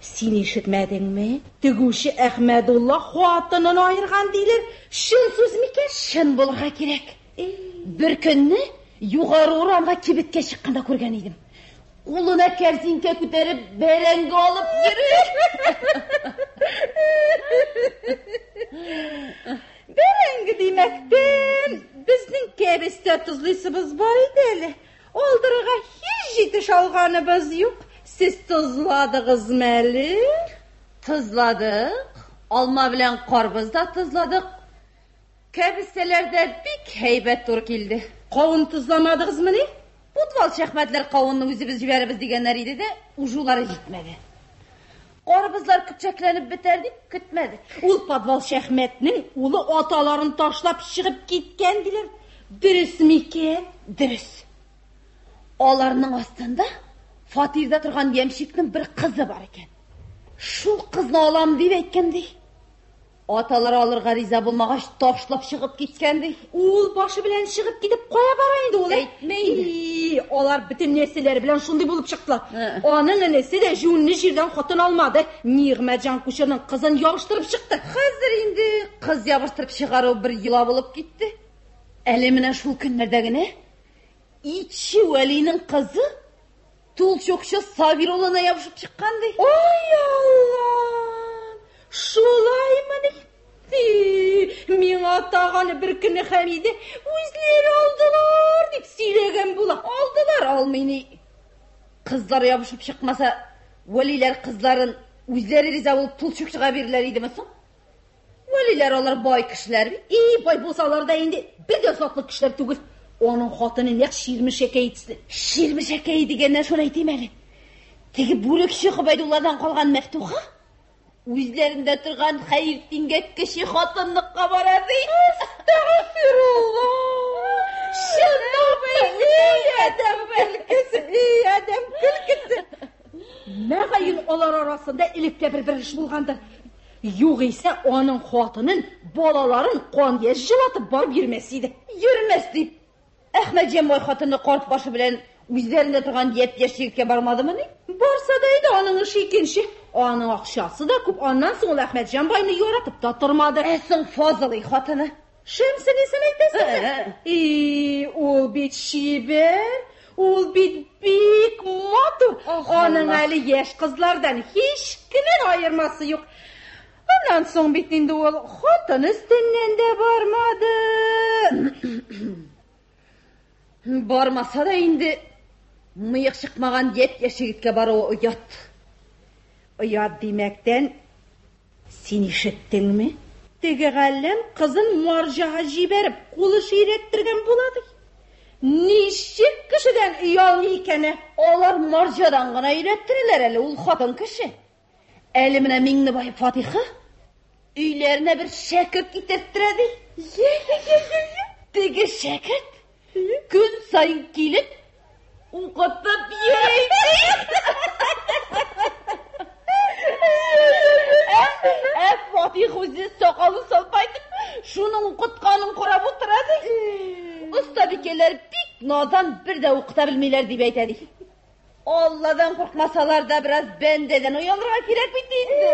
K: Син ишетмәдеңме? Тегүче Әхмәдулла хатынын аерган диләр. Чын сүз микән?
F: Чын булырга кирәк. Бер көнне югары урамга кибеткә чыкканда күргән идем. Кулына кәрзинкә күтәреп бәрәңге алып йөри.
K: Бәрәңге димәктән, безнең кәбестә тозлыйсыбыз бар иде әле. Алдырырга һич җитеш алганыбыз юк. Сез тозладыгызмы әле?
F: Тозладык. Алма белән карбыз да тозладык. Кәбестәләр дә бик һәйбәт туры килде.
K: Кавын тозламадыгызмыни?
F: Путвал шәхмәтләр кавынны үзебез җибәрәбез дигәннәр иде дә, ужулары җитмәде. Карбызлар көпчәкләнеп бетәр дип көтмәдек.
K: Ул подвал Шәхмәтнең улы аталарын ташлап чыгып киткән диләр. Дөрес микән?
F: Дөрес. Аларның астында фатирда торган ямщикның бер кызы бар икән. Шул кызны алам дип әйткән ди. Аталар алырга риза булмагач, ташлап чыгып киткән ди.
K: Ул башы белән чыгып китеп кая бара инде ул?
F: Әйтмә инде.
K: И, алар бөтен нәрсәләре белән шундый булып чыктылар. Аның энесе дә җүнле җирдән хатын алмады. Нигъмәтҗан кучерның кызын ябыштырып чыкты.
F: Хәзер инде кыз ябыштырып чыгару бер йола булып китте. Әле менә шул көннәрдә генә Итче Вәлинең кызы тул чукчы Сабир улына ябышып чыккан ди.
K: Ай Алла! Шулаймыни? Миңа тагын бер көнне Хәмиде үзләре алдылар дип сөйләгән була.
F: Алдылар алмый ни. Кызлар ябышып чыкмаса, Вәлиләр кызларын үзләре риза булып тул чукчыга бирерләр идеме соң? Вәлиләр алар бай кешеләр бит.
K: И, бай булсалар да инде бер дә затлы кешеләр түгел. Аның хатыны нәкъ Ширмешәкәй төсле.
F: Ширмешәкәй дигәннән шуны әйтим әле. Теге бүлекче Гобәйдулладан калган Мәфтуха үзләрендә торган Хәертдингә кече хатынлыкка бара ди.
K: Әстәгъфирулла! Чынлап эй, адәм көлкесе, эй, адәм көлкесе. Мөгаен алар арасында элек тә бер-бер эш булгандыр. Югыйсә аның хатынын, балаларын кан яшь җылатып барып йөрмәс иде.
F: Йөрмәс дип. Әхмәтҗан бай хатыны карт башы белән үзләрендә торган япь-яшь егеткә бармадымыни?
K: Барса да инде аның эше икенче. Аның акчасы да күп, аннан соң ул Әхмәтҗан байны яратып та тормады.
F: Ә соң Фазылый хатыны?
K: Шәмсенесен әйтәсеңме? И, ул бит чибәр, ул бит бик матур. Аның әле яшь кызлардан һич кенә аермасы юк. Аннан соң бит инде ул хатын өстеннән дә бармады.
F: Бармаса да инде мыек чыкмаган япь-яшь егеткә баруы оят.
K: Оят димәктән, син ишеттеңме? Теге Галләм кызын марҗага җибәреп, кулы өйрәттергән була ди. Ничек кешедән оялмый икән, ә?
F: Алар марҗадан гына өйрәттерәләр әле, ул хатын кеше. Әле менә Миңнебай Фатихы өйләренә бер шәкерт китерттерә ди.
K: Йә-йә-йә-йә.
F: Теге шәкерт көн саен килеп укытып йөри ди. Ә Фатих үзе сакалын салпайтып, шуның укытканын карап утыра ди. Остабикәләр бик надан, бер дә укыта белмиләр дип әйтә ди. Алладан куркмасалар да бераз бәндәдән оялырга кирәк бит инде.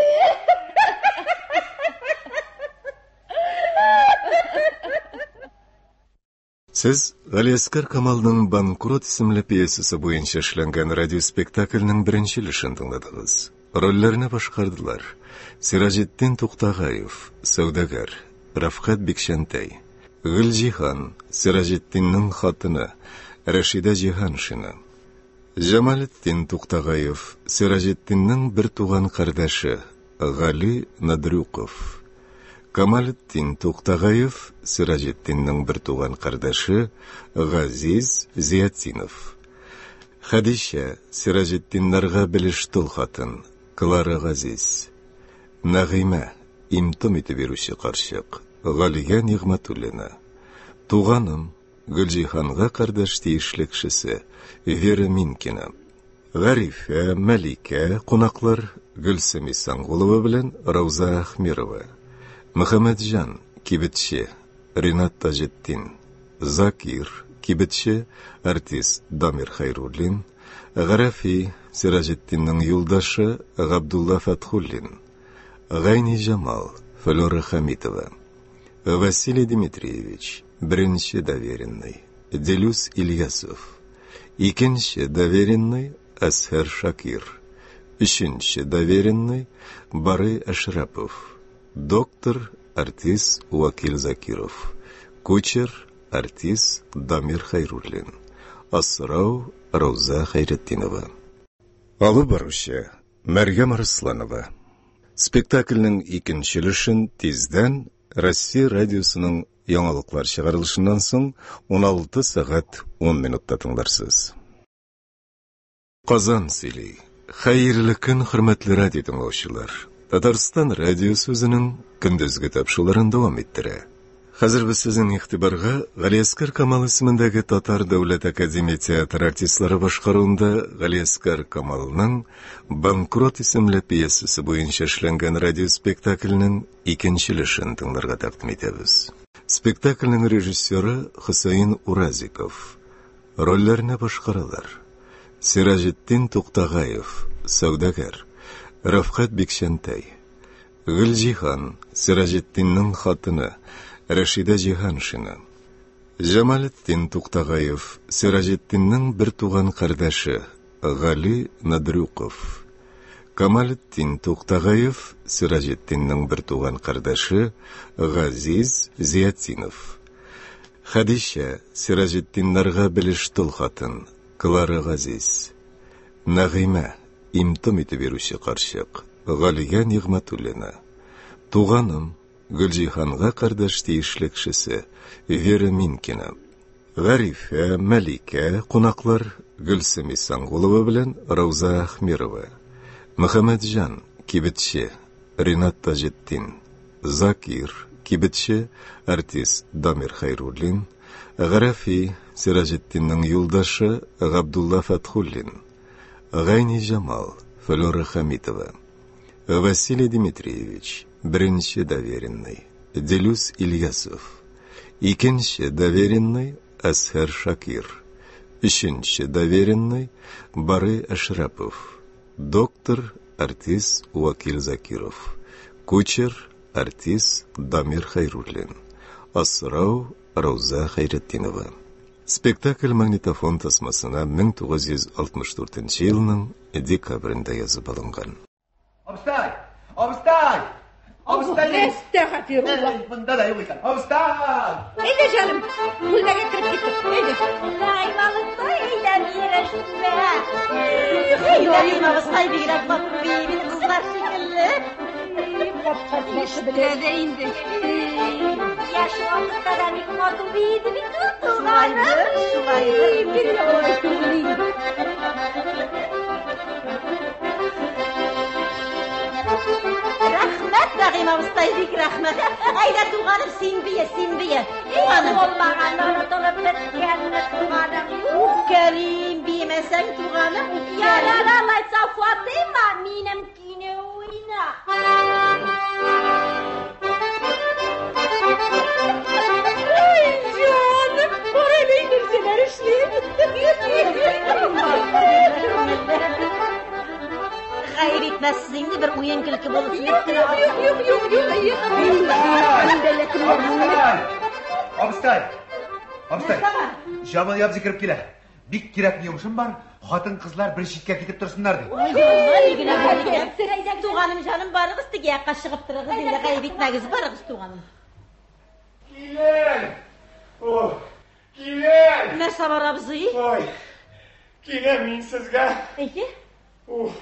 A: Сез Галиәсгар Камалның Банкрот исемле пьесасы буенча эшләнгән радиоспектакльнең беренче өлешен тыңладыгыз. Рольләрне башкардылар: Сираҗетдин Туктагаев, сәүдәгәр, Рафкат Бикчәнтәй, Гөлҗиһан, Сираҗетдиннең хатыны, Рәшидә Җиһаншина, Җамалетдин Туктагаев, Сираҗетдиннең бертуган кардәше, Гали Надрюков, Камалетдин Туктагаев, Сираҗетдиннең бертуган кардәше, Газиз Зиятдинов, Хәдичә, Сираҗетдиннарга белеш тол хатын, Клара Газиз, Нәгыймә, им-том итеп йөрүче карчык, Галия Нигъмәтуллина, Туганым, Гөлҗиһанга кардәш тиешле кешесе, Вера Минкина, Гарифә, Мәликә, кунаклар Гөлсем Исәнгулова белән Рауза Әхмирова, Мөхәммәтҗан, кибетче, Ринат Таҗетдин, Закир, кибетче, артист Дамир Хәйруллин, Гарәфи, Сираҗетдинның юлдашы Габдулла Фәтхуллин, Гайниҗамал, Флера Хәмитова, Василий Дмитриевич, беренче доверенный, Делюс Ильясов, икенче доверенный Әзһәр Шакир, өченче доверенный Барый Әшрәпов, доктор, артист Вакил Закиров, кучер, артист Дамир Хәйруллин, асрау Рауза Хәйретдинова. Алып баручы Мәрьям Арысланова. Спектакльнең икенче өлешен тиздән Россия радиосының яңалыклар чыгарылышыннан соң 16 сәгать 10 минутта тыңларсыз. Казан сөйли. Хәерле көн, хөрмәтле радио тыңлаучылар. Татарстан радиосы үзенең көндезге тапшыруларын дәвам иттерә. Хәзер без сезнең игътибарга Галиәсгар Камал исемендәге Татар дәүләт академия театры артистлары башкаруында Галиәсгар Камалның Банкрот исемле пьесасы буенча эшләнгән радиоспектакльнең икенче өлешен тыңларга тәкъдим итәбез. Спектакльнең режиссеры Хөсәен Уразиков. Рольләрне башкаралар. Сираҗетдин Туктагаев, сәүдәгәр, Рәфкать Бикчәнтәй, Гөлҗиһан, Сираҗетдинның хатыны, Рәшидә Җиһаншина, Җамалетдин Туктагаев, Сираҗетдинның бертуган кардәше, Гали Надрюков, Камалетдин Туктагаев, Сираҗетдинның бертуган кардәше, Газиз Зиятдинов. Хәдичә, Сираҗетдиннарга белеш тол хатын, Клара Газиз. Нәгыймә, им-том итеп йөрүче карчык, Галия Нигъмәтуллина. Туганым, Гөлҗиһанга кардәш тиешле кешесе, Вера Минкина. Гарифә, Мәликә, кунаклар, Гөлсем Исәнгулова белән Рауза Әхмирова. Мөхәммәтҗан, кибетче, Ринат Таҗетдин. Закир, кибетче, артист Дамир Хәйруллин, Гарәфи, Сираҗетдинның юлдашы Габдулла Фәтхуллин, Гайниҗамал, Флера Хәмитова, Василий Дмитриевич, беренче доверенный, Делюс Ильясов, икенче доверенный Әзһәр Шакир, өченче доверенный Барый Әшрәпов, Доктор, артист Вакил Закиров, кучер, артист Дамир Хәйруллин, асрау Рауза Хәйретдинова. Спектакль магнитофон тасмасына 1964 нче елның декабрендә язып алынган.
G: Абыстай! Абыстай! Абыстай!
K: Әстәгъфирулла.
G: Монда да юк икән. Абыстай!
K: Әйдә, җаным, бүлмәгә кереп киттек. Әйдә.
J: Нәгыйм абыстай, әйдә бирешмә.
D: Нәгыйм абыстай бигрәк матур бии бит кызлар шикелле.
K: Ишетелә дә инде.
J: Яшь вакытта да бик матур биеде бит ул, туганым.
D: Шулайдыр, шулайдыр. Рәхмәт, Нәгыйм абыстай, бик рәхмәт. Әйдә, туганым, син бие, син бие. Туганым.
J: Булмаган онытылып беткәнне, туганым.
D: Үпкәлим, биемәсәң, туганым, үпкәлим.
J: Ярар алайса, Фатыйма, минем көйне уйна.
K: Ай, җаным, бар әле нәрсәләр эшлим.
D: Гаеп итмәссез инде бер уен көлке булып
K: Юк, юк, юк, юк, юк, юк.
G: Абыстай! Абыстай! Җамал абзый кереп килә. Бик кирәкле йомышым бар. Хатын-кызлар бер читкә китеп торсыннар ди.
D: Туганым җаным, барыгыз теге якка чыгып торыгыз инде, гаеп итмәгез, барыгыз туганым.
L: Килен! О, килен!
D: Нәрсә бар, абзый?
L: Ой, килен мин сезгә.
D: Әйе.
L: Уф.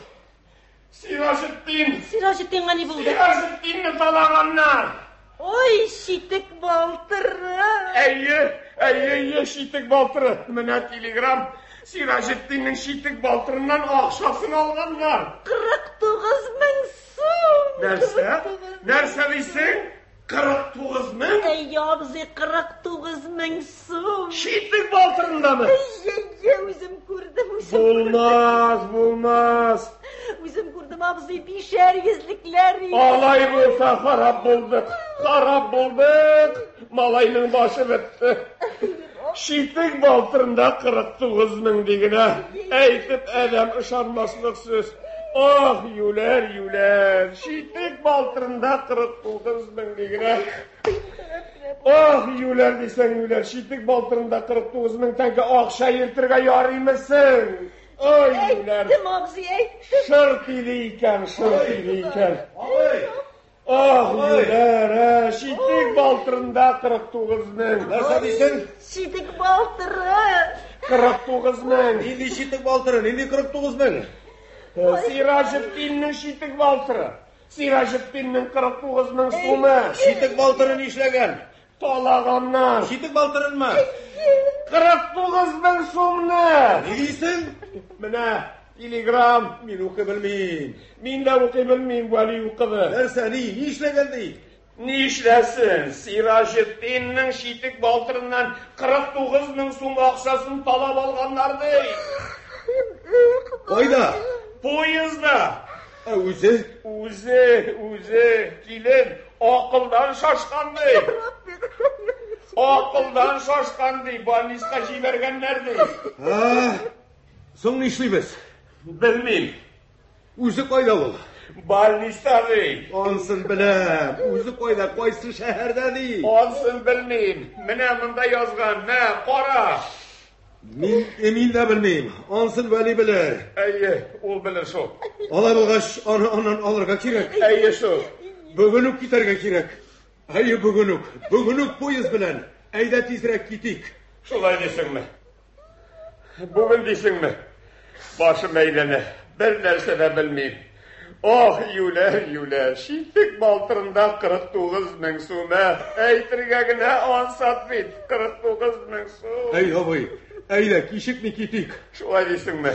L: Сираҗетдин!
D: Сираҗетдинга ни булды?
L: Сираҗетдинне талаганнар!
D: Ой, читек балтыры!
L: Әйе, әйе, әйе, читек балтыры. Менә телеграм. Сираҗетдиннең читек балтырыннан акчасын алганнар.
D: 49 мең сум!
L: Нәрсә? Нәрсә дисең? 49 мең?
D: Әйе, абзый, 49 мең сум.
L: Читек балтырындамы?
D: Әйе, әйе, үзем күрдем, үзем күрдем.
L: Булмас, булмас.
D: Үзем күрдем, абзый, бишәр йөзлекләр.
L: Алай булса харап булдык, харап булдык. Малайның башы бетте. Читек балтырында 49 мең дигенә. Әйтеп адәм ышанмаслык сүз. Ах, юләр, юләр. Читек балтырында 49 мең дигенә. Ах, юләр дисәң юләр. Читек балтырында 49 мең тәңкә акча йөртергә ярыймы соң? Ой, юләр.
D: Әйттем, абзый, әйттем.
L: Шыр тиле икән, шыр тиле икән. Ах, юләр, ә, читек балтырында 49 мең.
C: Нәрсә дисең?
D: Читек балтыры.
L: 49 мең.
C: Нинди читек балтыры, нинди 49 мең?
L: Сираҗетдиннең читек балтыры. Сираҗетдиннең 49 мең сумы.
C: Читек балтыры нишләгән?
L: Талаганнар.
C: Читек балтырынмы?
L: 49 мең сумны.
C: Ни дисең?
L: Менә телеграм.
C: Мин укый белмим.
L: Мин дә укый белмим, Вәли укыды.
C: Нәрсә, ни, ни эшләгән ди?
L: Нишләсен? Сираҗетдиннең читек балтырыннан 49 мең сум акчасын талап алганнар ди.
C: Кайда?
L: Поездда.
C: Ә үзе?
L: Үзе, үзе, килен, акылдан шашкан ди. Акылдан шашкан ди, больниска җибәргәннәр ди.
C: А, соң нишлибез?
L: Белмим.
C: Үзе кайда ул?
L: Больниста ди.
C: Ансын беләм. Үзе кайда, кайсы шәһәрдә ди?
L: Ансын белмим. Менә монда язган, мә, кара.
C: Мин, мин дә белмим. Ансын Вәли белер.
L: Әйе, ул белер шул.
C: Алай булгач, аны аннан алырга кирәк.
L: Әйе шул.
C: Бүген үк китәргә кирәк. Әйе, бүген үк. Бүген үк поезд белән. Әйдә тизрәк китик.
L: Шулай дисеңме? Бүген дисеңме? Башым әйләнә. Бер нәрсә дә белмим. Ох, юләр, юләр. Читек балтырында 49 мең сум. ә. Әйтергә генә ансат бит. 49 мең сум.
C: Әй, абый, әйдә, кичекми китик.
L: Шулай дисеңме?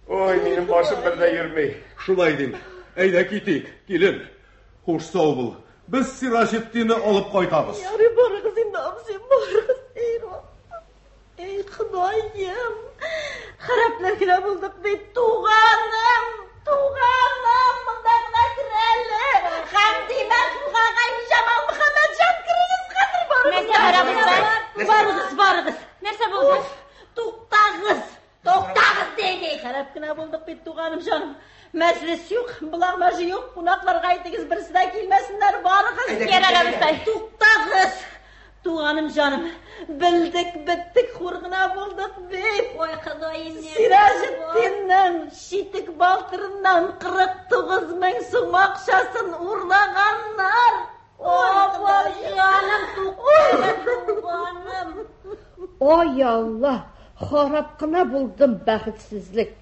L: Ой, минем башым бер дә йөрми.
C: Шулай дим. Әйдә китик, килен. Хуш сау бул. Без Сираҗетдинне алып кайтабыз.
D: Ярый, барыгыз инде, абзый, барыгыз. Эй, Раббым. Эй, Ходаем. Харәпләр генә булдык бит, туганым, туганым, монда гына кер әле. Хәмди Мәхмүт агай, Җамал Мөхәммәтҗан, керегез хәзер барыгыз.
E: Нәрсә бар, абыстай?
D: Барыгыз, барыгыз.
E: Нәрсә булды?
D: Уф, туктагыз, туктагыз дими. Харәп кенә булдык бит, туганым җаным. Мәҗлес юк, буламажы юк, кунакларга әйтегез, берсе дә килмәсеннәр, барыгыз.
E: Ярар, абыстай.
D: Туктагыз. Туганым җаным, белдек, беттек, хур гына булдык бит.
J: Ой, Ходаем,
D: Сираҗетдиннең читек балтырыннан 49 мең сум акчасын урлаганнар.
J: Ой, җаным, туктагыз, туганым.
H: Ай Алла, харап кына булдым бәхетсезлек.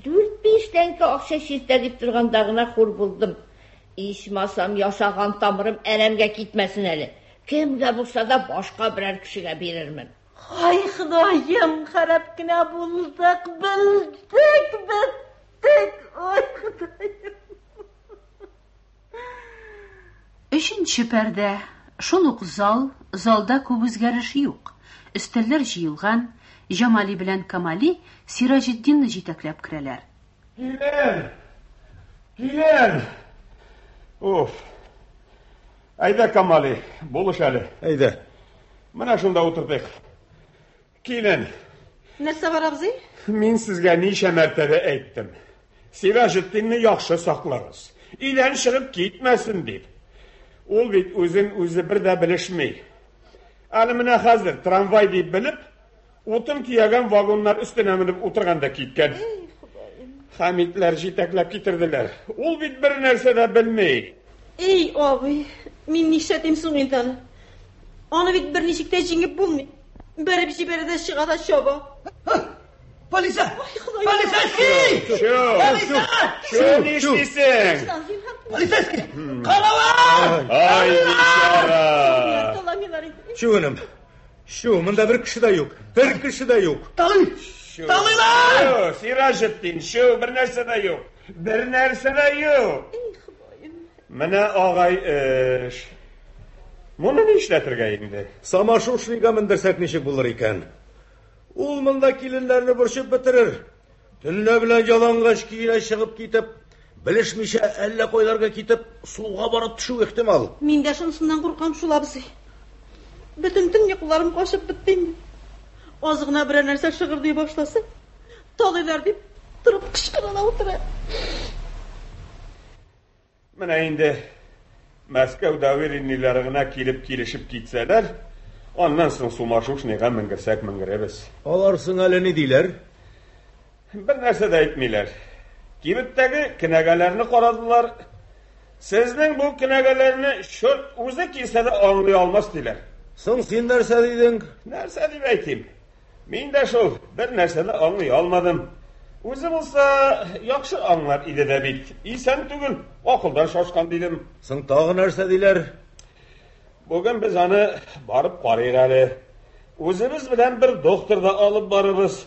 H: 4-5 тәңкә акча чиртә дип торганда гына хур булдым. Ичмасам ясаган тамырым әрәмгә китмәсен әле. Кемгә булса да башка берәр кешегә бирермен.
D: Ай, Ходаем, харап кенә булдык, белдек, беттек. Ой, Ходаем.
B: Өченче пәрдә. Шул ук зал, залда күп үзгәреш юк. Өстәлләр җыелган, Җамали белән Камали Сираҗетдинны җитәкләп керәләр.
L: Килен! Килен! Уф. Әйдә, Камали, булыш әле.
C: Әйдә.
L: Менә шунда утыртыйк. Килен,
D: Нәрсә бар, абзый?
L: мин сезгә ничә мәртәбә әйттем. Сираҗетдинне яхшы саклагыз. Өйдән чыгып китмәсен дип. Ул бит үзен үзе бер дә белешми. Әле менә хәзер трамвай дип белеп, утын төягән вагоннар өстенә менеп утырган да киткән. Хәмитләр җитәкләп китерделәр. Ул бит бер нәрсә дә белми.
D: Эй, абый, мин нишләтим соң инде аны? Аны бит берничек тә җиңеп булмый. Бәреп җибәрә дә чыга да чаба.
G: Полиция!
D: Ходаем.
G: Полицейский!
L: Чү! Чү, нишлисең?
G: Полицейский! Карават!
L: Ай, бичара!
D: Таламыйлар инде.
C: Чү, энем. Чү, монда бер кеше дә юк. Бер кеше дә юк.
G: Талый! Талыйлар!
L: Чү, Сираҗетдин, чү, бер нәрсә дә юк. Бер нәрсә дә юк. Менә агай эш. Моны нишләтергә инде?
C: Самашушныйга мендерсәк ничек булыр икән? Ул монда киленнәрне борчып бетерер. Төнлә белән ялангач көенә чыгып китеп, белешмичә әллә кайларга китеп, суга барып төшү ихтимал.
D: Мин дә шунысыннан куркам шул, абзый. Бөтен төн йокыларым качып бетте инде. Аз гына берәр нәрсә шыгырдый башласа, талыйлар дип торып кычкыра да утыра.
L: Менә инде Мәскәү доверенныйлары гына килеп килешеп китсәләр, аннан соң сумашушныйга менгерсәк менгерәбез.
M: Алар соң әле ни диләр?
L: Бер нәрсә дә әйтмиләр. Кибеттәге кенәгәләрне карадылар. Сезнең бу кенәгәләрне чорт үзе килсә дә аңлый алмас диләр.
M: Соң син нәрсә дидең?
L: Нәрсә дип әйтим? Мин дә шул бер нәрсә дә аңлый алмадым. Үзе булса, яхшы аңлар иде дә бит. Исән түгел, акылдан шашкан дидем.
M: Соң тагы нәрсә диләр?
L: Бүген без аны барып карыйк әле. Үзебез белән бер доктор да алып барырбыз.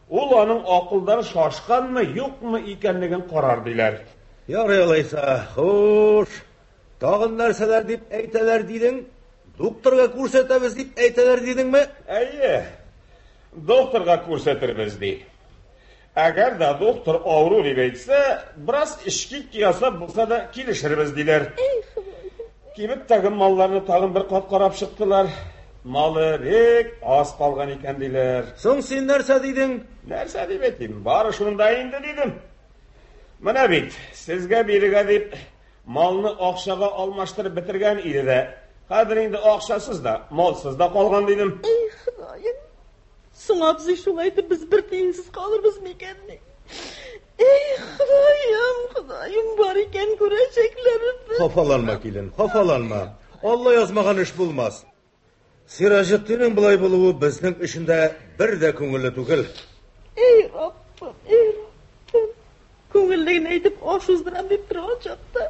L: Ул аның акылдан шашканмы, юкмы икәнлеген карар диләр.
M: Ярый алайса, хуш. Тагын нәрсәләр дип әйтәләр дидең? Докторга күрсәтәбез дип әйтәләр дидеңме?
L: Әйе. Докторга күрсәтербез ди. Әгәр дә доктор авыру дип әйтсә, бераз эчке ясап булса да килешербез диләр. Кибеттәге малларны тагын бер кат карап чыктылар. Малы бик аз калган икән диләр.
M: Соң син нәрсә дидең?
L: Нәрсә дип әйтим? Бары шунда инде дидем. Менә бит, сезгә бирергә дип малны акчага алмаштырып бетергән иде дә, хәзер инде акчасыз да, малсыз да калган дидем.
D: Эй, Ходаем. Соң абзый шулай итеп без бер тиенсез калырбыз микәнни? Эй, Ходаем, Ходаем бар икән күрәчәкләребез.
M: Хафаланма, килен, хафаланма. Алла язмаган эш булмас. Сираҗетдиннең болай булуы безнең өчен дә бер дә күңелле түгел.
D: Эй, Раббым, эй, Раббым. Күңелле генә итеп аш уздырам дип торган чакта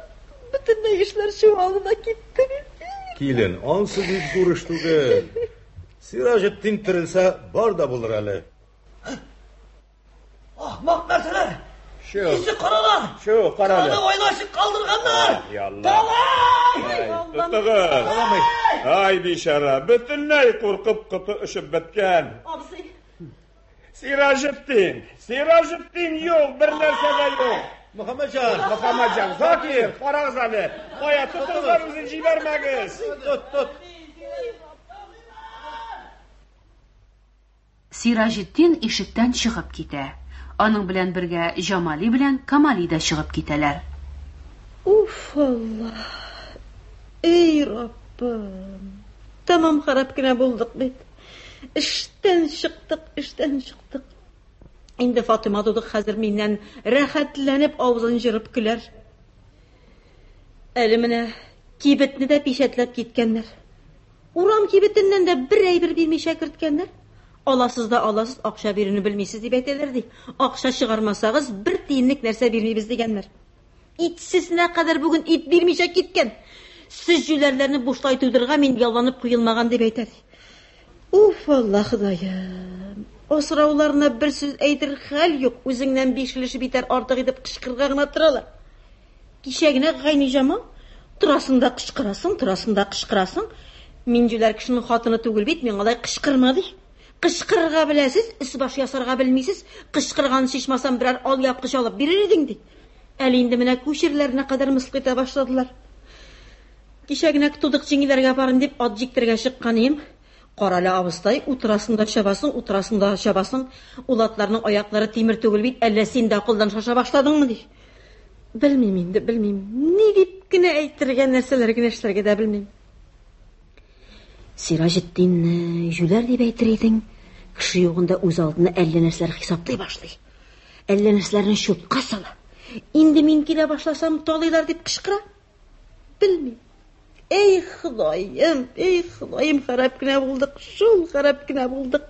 D: бөтенләй эшләр чуалды да китте бит.
M: Килен, ансы бик зур эш түгел. Сираҗетдин терелсә, бар да булыр әле.
C: Ахмак нәрсәләр!
L: Шу.
C: Исе каралар!
L: Шу, карале.
C: Краны вайлашып калдырганнар!
L: Ялла. Тотыгыз. Ай, бичара, бөтенләй куркып коты очып беткән.
D: Абзый.
L: Сираҗетдин, Сираҗетдин юк, бер нәрсә дә юк.
M: Мөхәммәтҗан,
L: Мөхәммәтҗан, Закир, карагыз әле. Кая тотыгыз үзен җибәрмәгез.
M: Тот, тот.
B: Сираҗетдин ишектән чыгып китә. Аның белән бергә Җамали белән Камали дә чыгып китәләр.
D: Уф, Алла. Эй, Раббым. Тәмам харап кенә булдык бит. Эштән чыктык, эштән чыктык. Инде Фатыйма тудык хәзер миннән рәхәтләнеп авызын җырып көләр. Әле менә кибетне дә пичәтләп киткәннәр. Урам кибетеннән дә бер әйбер бирмичә керткәннәр. Аласыз да аласыз, акча бирүне белмисез дип әйтәләр ди. Акча чыгармасагыз, бер тиенлек нәрсә бирмибез дигәннәр. Итсезенә кадәр бүген ит бирмичә киткән. Сез җүләрләрне бушлай туйдырырга мин ялланып куелмаган дип әйтә ди. Уф, Алла Ходаем. Асрауларына бер сүз әйтер хәл юк, үзеңнән биш өлеше битәр артык итеп кычкырырга гына торалар. Кичә генә Гайниҗамал торасың да кычкырасың, торасың да кычкырасың. Мин җүләр кешенең хатыны түгел бит, миңа алай кычкырма ди. Кычкырырга беләсез, өс-баш ясарга белмисез. Кычкырган ичмасам берәр алъяпкыч алып бирер идең ди. Әле инде менә күчерләренә кадәр мыскыл итә башладылар. Кичә генә тудык җиңгиләргә барым дип ат җиктерергә чыккан идем. Карале абыстай, утырасың да чабасың, утырасың да чабасың. Ул атларның аяклары тимер түгел бит, әллә син дә акылдан шаша башладыңмы ди. Белмим инде, белмим. Ни дип кенә әйтергә, нәрсәләр генә эшләргә дә белмим. Сираҗетдинне җүләр дип әйтер идең, кеше югында үз алдына әллә нәрсәләр хисаплый башлый. Әллә нәрсәләрне чутка сала. Инде мин килә башласам, талыйлар дип кычкыра. Белмим. Эй, Ходаем, эй, Ходаем, харап кенә булдык, шул харап кенә булдык.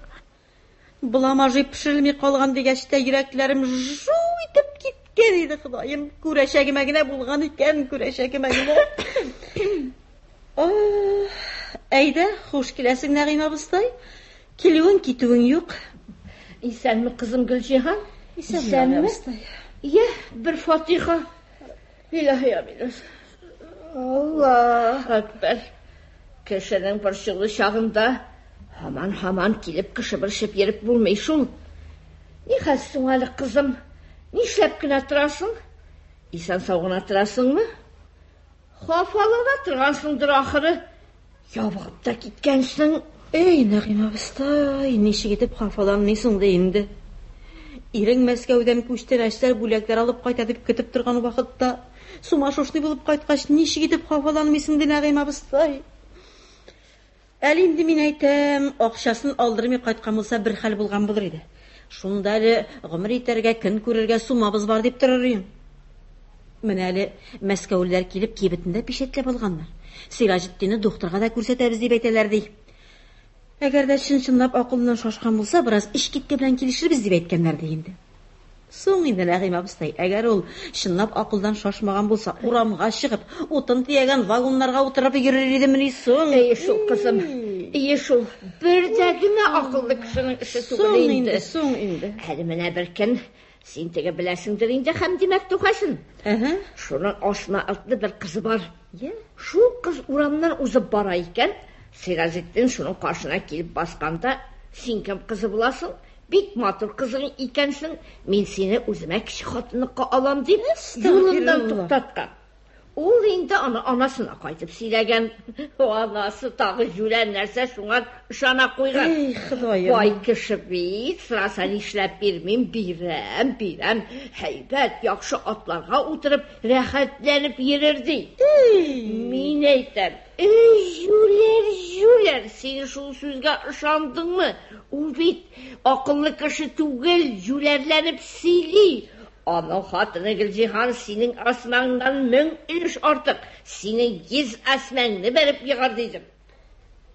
D: Буламажи пешерелми калган дигәч тә йөрәкләрем жу итеп киткән иде, Ходаем. Күрәчәгемә генә булган икән, күрәчәгемә генә. Ах, әйдә, хуш киләсең, Нәгыйм абыстай. Килүең, китүең юк.
H: Исәнме, кызым Гөлҗиһан?
D: Исәнме, абыстай.
H: Йә, бер фатиха. Илаһи амин. Аллаһ әкбәр. Кешенең борчулы чагында һаман-һаман килеп кеше борчып йөреп булмый шул. Ни хәл соң әле, кызым? Нишләп кенә торасың? Исән сау гына торасыңмы? Хафалана торгансыңдыр ахыры. Ябыгып та киткәнсең.
D: Эй, Нәгыйм абыстай, ничек итеп хафаланмыйсың ди инде. Ирең Мәскәүдән күчтәнәчләр, бүләкләр алып кайта дип көтеп торган вакытта, сумасшедший булып кайткач, ничек итеп хафаланмыйсың ди, Нәгыйм абыстай. Әле инде мин әйтәм, акчасын алдырмый кайткан булса, бер хәл булган булыр иде. Шунда әле гомер итәргә, көн күрергә сумабыз бар дип торыр идем. Менә әле мәскәүлеләр килеп кибетен дә пичәтләп алганнар. Сираҗетдинне духтырга да күрсәтәбез дип әйтәләр ди. Әгәр дә чын-чынлап акылыннан шашкан булса, бераз эчкитке белән килешербез дип әйткәннәр ди инде. Соң инде, Нәгыйм абыстай, әгәр ул чынлап акылдан шашмаган булса, урамга чыгып, утын төягән вагоннарга утырып йөрер идемени соң?
H: Әйе шул, кызым, әйе шул. Бер дә генә акыллы кешенең эше түгел
D: инде. Соң инде, соң инде.
H: Әле менә бер көн син теге беләсеңдер инде Хәмди Мәфтухасын.
D: Әһә.
H: Шуның Асма атлы бер кызы бар.
D: Йә.
H: Шул кыз урамнан узып бара икән, Сираҗетдин шуның каршына килеп басканда, син кем кызы буласың? Бик матур кызың икәнсең, мин сине үземә кече хатынлыкка алам дип, юлыннан туктаткан. Ул инде аны анасына кайтып сөйләгән. Анасы тагы җүләр нәрсә шуңа ышана куйган.
D: Эй, Ходаем.
H: Бай кеше бит, сораса нишләп бирмим, бирәм, бирәм. Һәйбәт, яхшы атларга утырып, рәхәтләнеп йөрер ди. Мин әйтәм, Эй, җүләр, җүләр, син шул сүзгә ышандыңмы? Ул бит акыллы кеше түгел, җүләрләнеп сөйли. Аның хатыны Гөлҗиһан синең Асмаңнан 1000 өлеш артык, синең 100 Асмаңны бәреп егар, дидем.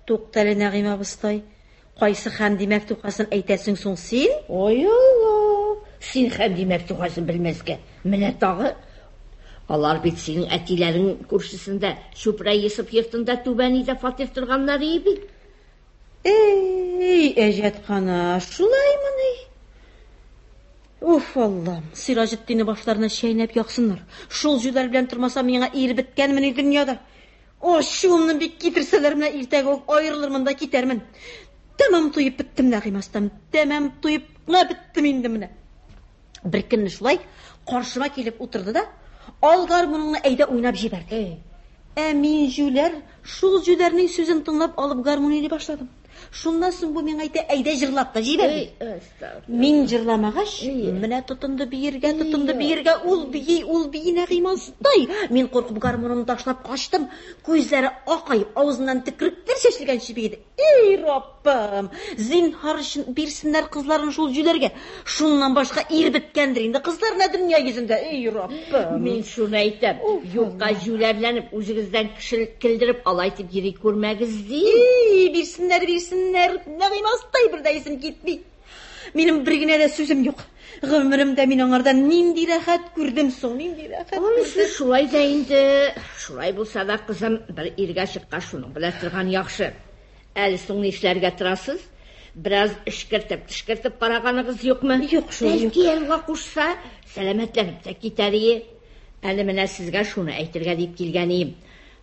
D: Туктале, Нәгыйм абыстай, кайсы Хәмди Мәфтухасын әйтәсең соң син?
H: Ой, Алла, син Хәмди Мәфтухасын белмәскә. Менә тагы. Алар бит синең әтиләрең күршесендә, Чүпрә Йосыф йортында түбән өйдә фатир торганнар ие бит.
D: Эй, әҗәткана, шулаймыни? Уф, Аллам, Сираҗетдинне башларына чәйнәп яксыннар. Шул җүләр белән тормаса, миңа ир беткәнмени дөньяда? Ачуымны бик китерсәләр, менә иртәгә үк аерылырмын да китәрмен. Тәмам туеп беттем, Нәгыйм астам, тәмам туеп кына беттем инде менә. Бер көнне шулай каршыма килеп утырды да, ал гармуныңны әйдә уйнап җибәр, ди. Ә мин җүләр, шул җүләрнең сүзен тыңлап алып гармун уйный башладым. Шуннан соң бу миңа әйтә, әйдә җырлап та җибәр, ди. Мин җырламагач, менә тотынды биергә, тотынды биергә, ул бии, ул бии, Нәгыйм абыстай. Мин куркып гармунымны ташлап качтым. Күзләре акаеп, авызыннан төкрекләр чәчелгәнче биеде. Эй, Раббым! Зинһар өчен бирсеннәр кызларын шул җүләргә. Шуннан башка ир беткәндер инде кызларына дөнья йөзендә. Эй, Раббым!
H: Мин шуны әйтәм, юкка җүләрләнеп, үзегездән кешелек килдереп, алай итеп йөри күрмәгез, ди.
D: Эй, бирсеннәр, бирсеннәр. Нәгыйм абыстай, бер дә исем китми. Минем бер генә дә сүзем юк. Гомеремдә мин аңардан нинди рәхәт күрдем соң, нинди рәхәт
H: Анысы
D: күрдем.
H: шулай да инде. Шулай булса да, кызым, бер иргә чыккач, шуның белән торган яхшы. Әле соң нишләргә торасыз? Бераз эшкертеп, тешкертеп караганыгыз юкмы?
D: Юк шул, юк.
H: Бәлки Алла кушса, сәламәтләнеп тә китәр ие. Әле менә сезгә шуны әйтергә дип килгән ием.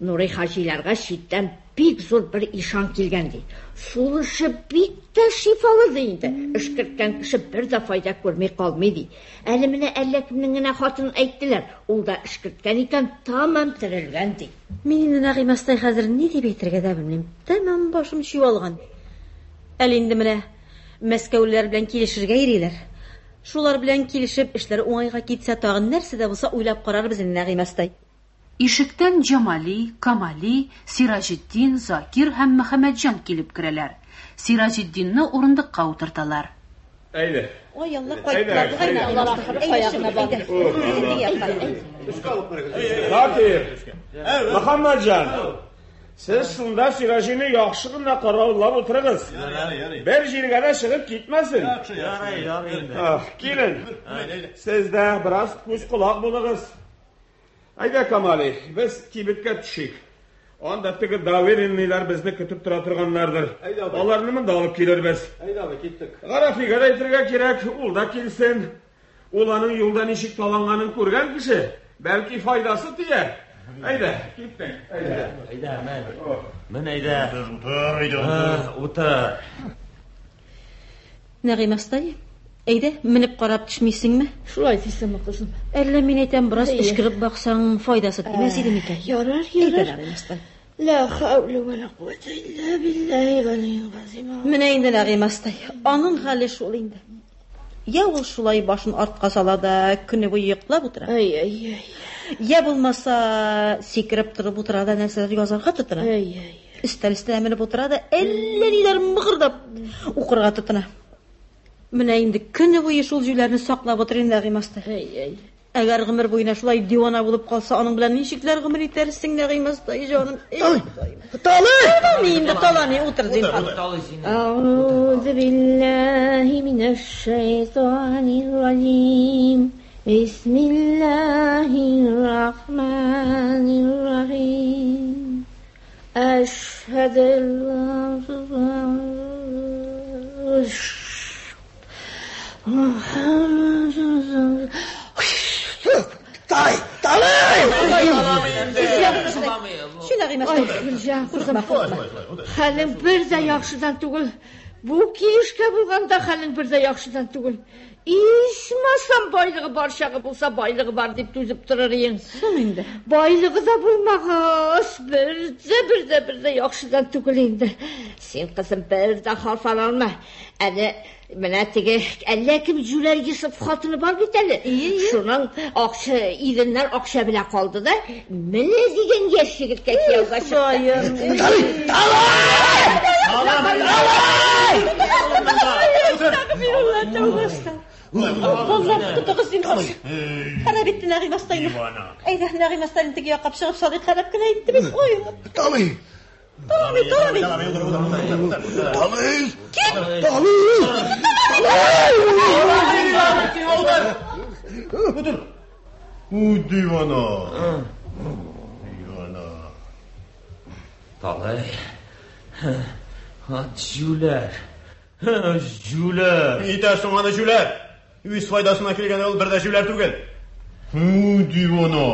H: Нурый хаҗиларга читтән бик зур бер ишан килгән ди. Сулышы бик тә шифалы ди инде. Эшкерткән кеше бер дә файда күрми калмый ди. Әле менә әллә кемнең генә хатын әйттеләр. Ул да эшкерткән икән, тамам терелгән ди.
D: Мин инде Нәгыйм абыстай хәзер ни дип әйтергә дә белмим. Тәмам башым чуалган. Әле инде менә мәскәүлеләр белән килешергә йөриләр. Шулар белән килешеп, эшләр уңайга китсә, тагын нәрсә дә булса уйлап карарбыз инде, Нәгыйм абыстай.
B: Ишектән Җамали, Камали, Сираҗетдин, Закир һәм Мөхәммәтҗан килеп керәләр. Сираҗетдинны урындыкка утырталар.
L: Әйдә.
D: Ой, Алла, кайттылар бугай, Нәгыйм абыстай. Әйдә, чыгып, әйдә. Әйдә, теге якка.
L: Закир, Мөхәммәтҗан, сез шунда Сираҗины яхшы гына каравыллап утырыгыз. Бер җиргә дә чыгып китмәсен. Килен, сез дә бераз күз колак булыгыз. Әйдә, Камали, без кибеткә төшик. Анда теге доверенныйлар безне көтеп тора торганнардыр. Аларны монда алып килербез.
M: Әйдә, абый, киттек.
L: Гарафига да әйтергә кирәк, ул да килсен. Ул аның юлда ничек таланганын күргән кеше, бәлки файдасы тияр. Әйдә, киттек. Әйдә.
N: Әйдә, мен. Мен әйдә.
M: Утыр, әйдә, утыр.
N: Утыр.
D: Нәгыйм абыстай, әйдә, менеп карап төшмисеңме?
H: Шулай дисеңме, кызым?
D: Әллә мин әйтәм, бераз
H: Әйе.
D: өшкереп баксаң, файдасы тимәс иде микән?
H: Ярар,
D: Әйдә,
H: ярар.
D: Нәгыйм абыстай.
H: Лә хәүлә вә лә куәтә илля биллаһи галиил газим.
D: Менә инде Нәгыйм астай, аның хәле шул инде. Я ул шулай башын артка сала да көне буе йоклап утыра.
H: Ай-ай-ай.
D: Я булмаса сикереп торып утыра да нәрсәләр язарга тотына.
H: Ай-ай.
D: Өстәл өстенә менеп утыра да әллә ниләр мыгырдап укырга тотына. Менә инде көне буе шул җүләрне саклап утыр инде Нәгыйм астай.
H: Ай-ай.
D: Әгәр гомер буена шулай дивана булып калса, аның белән ничекләр гомер итәрсең, Нәгыйм астай җаным?
C: Талый! Талый!
D: Таламый инде, таламый, утыр, зинһар.
H: Әгъузу биллаһи минәш шайтанир раҗим. Бисмиллаһир рахманир рахим. Әшһәдү
C: Тай! Талый!
H: Ай, Гөлҗан, кызым, хәлең бер дә яхшыдан түгел. Бу килешкә булганда хәлең бер дә яхшыдан түгел. Ичмасам байлыгы бар чагы булса, байлыгы бар дип түзеп торыр иең.
D: Соң инде.
H: Байлыгы да булмагач, бер дә, бер дә, бер дә яхшыдан түгел инде. Син, кызым, бер дә хафаланма. Әле менә теге әллә кем җүләр Йосыф хатыны бар бит әле. Шуның акча иреннән акча белән калды да, менә дигән яшь егеткә кияүгә чыкты.
C: Талый! Талый!
D: Балалар, тотыгыз зинһар. Харап итте Нәгыйм астайны. Әйдә, Нәгыйм астайны теге якка чыгып салыйк, харап кенә итте бит. Ой,
C: Талый!
D: таламый, таламый.
C: Талый!
D: Кит!
C: Талый!
M: У, дивана. Дивана.
N: Талый. Җүләр. Җүләр.
M: Итә соң аны җүләр. Үз файдасына килгән ул бер дә җүләр түгел. У, дивана.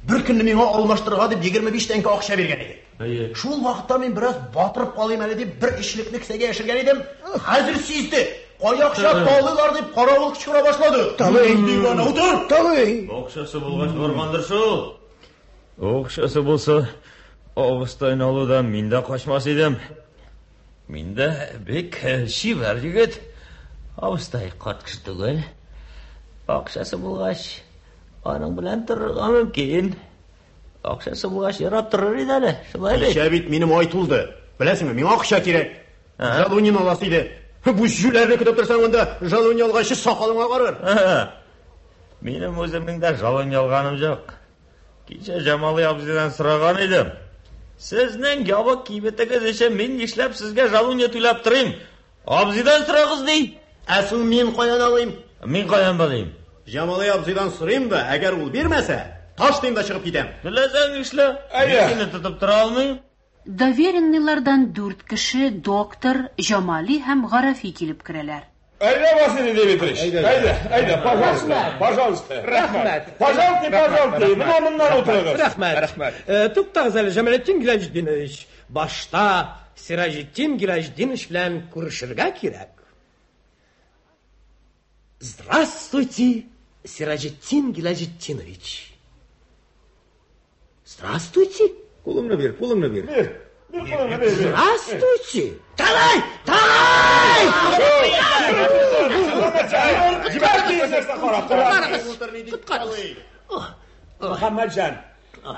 M: Бер көнне миңа алмаштырырга дип 25 тәңкә акча биргән иде.
N: Әйе.
M: Шул вакытта мин бераз батырып калыйм әле дип бер эшлекне кесәгә яшергән идем. Хәзер сизде. Кая акча талыйлар дип каравыл кычкыра башлады.
C: Талый!
M: Дивана, утыр!
C: Талый!
N: Акчасы булгач баргандыр шул. Акчасы булса, абыстайны алудан мин дә качмас идем. Мин дә бик чибәр егет. Абыстай карт кеше түгел. Акчасы булгач, аның белән торырга мөмкин. Акчасы булгач, ярап торыр иде әле. Шулай бит.
M: Кичә бит минем ай тулды. Беләсеңме, миңа акча кирәк. Жалунин аласы иде. Бу җүләрне көтеп торсаң монда жалуни алганчы сакалыңа карар.
N: Минем үземнең дә жалун ялганым юк. Кичә Җамали абзыйдан сораган идем. Сезнең ябык кибетегез өчен мин нишләп сезгә жалуния түләп торыйм? Абзыйдан сорагыз ди.
M: Ә соң мин каян алыйм?
N: Мин каян белим?
M: Җамали абзыйдан сорыйм да, әгәр ул бирмәсә, ташлыйм да чыгып китәм.
N: Теләсәң эшлә.
L: Әйдә.
N: Мин сине тотып тора алмыйм.
B: Доверенныйлардан дүрт кеше, доктор, Җамали һәм Гарәфи килеп керәләр.
L: Әйдә, Василий Дмитриевич. Әйдә, әйдә, пожалуйста, пожалуйста.
O: Рәхмәт.
L: Пожалуйста, пожалуйста. Менә моннан утырыгыз.
O: Рәхмәт.
G: Рәхмәт.
O: Туктагыз әле, Җамалетдин Гилаҗетдинович. Башта Сираҗетдин Гилаҗетдинович белән күрешергә кирәк. Здравствуйте, Сираҗетдин Гилаҗетдинович. Здравствуйте.
M: Кулыңны бир, кулыңны бир.
L: Бир, бир кулыңны, бир, бир.
O: Здравствуйте. Талай! Талай!
L: Җибәр дисез, карап тора.
O: Коткарыгыз.
L: Мөхәммәтҗан,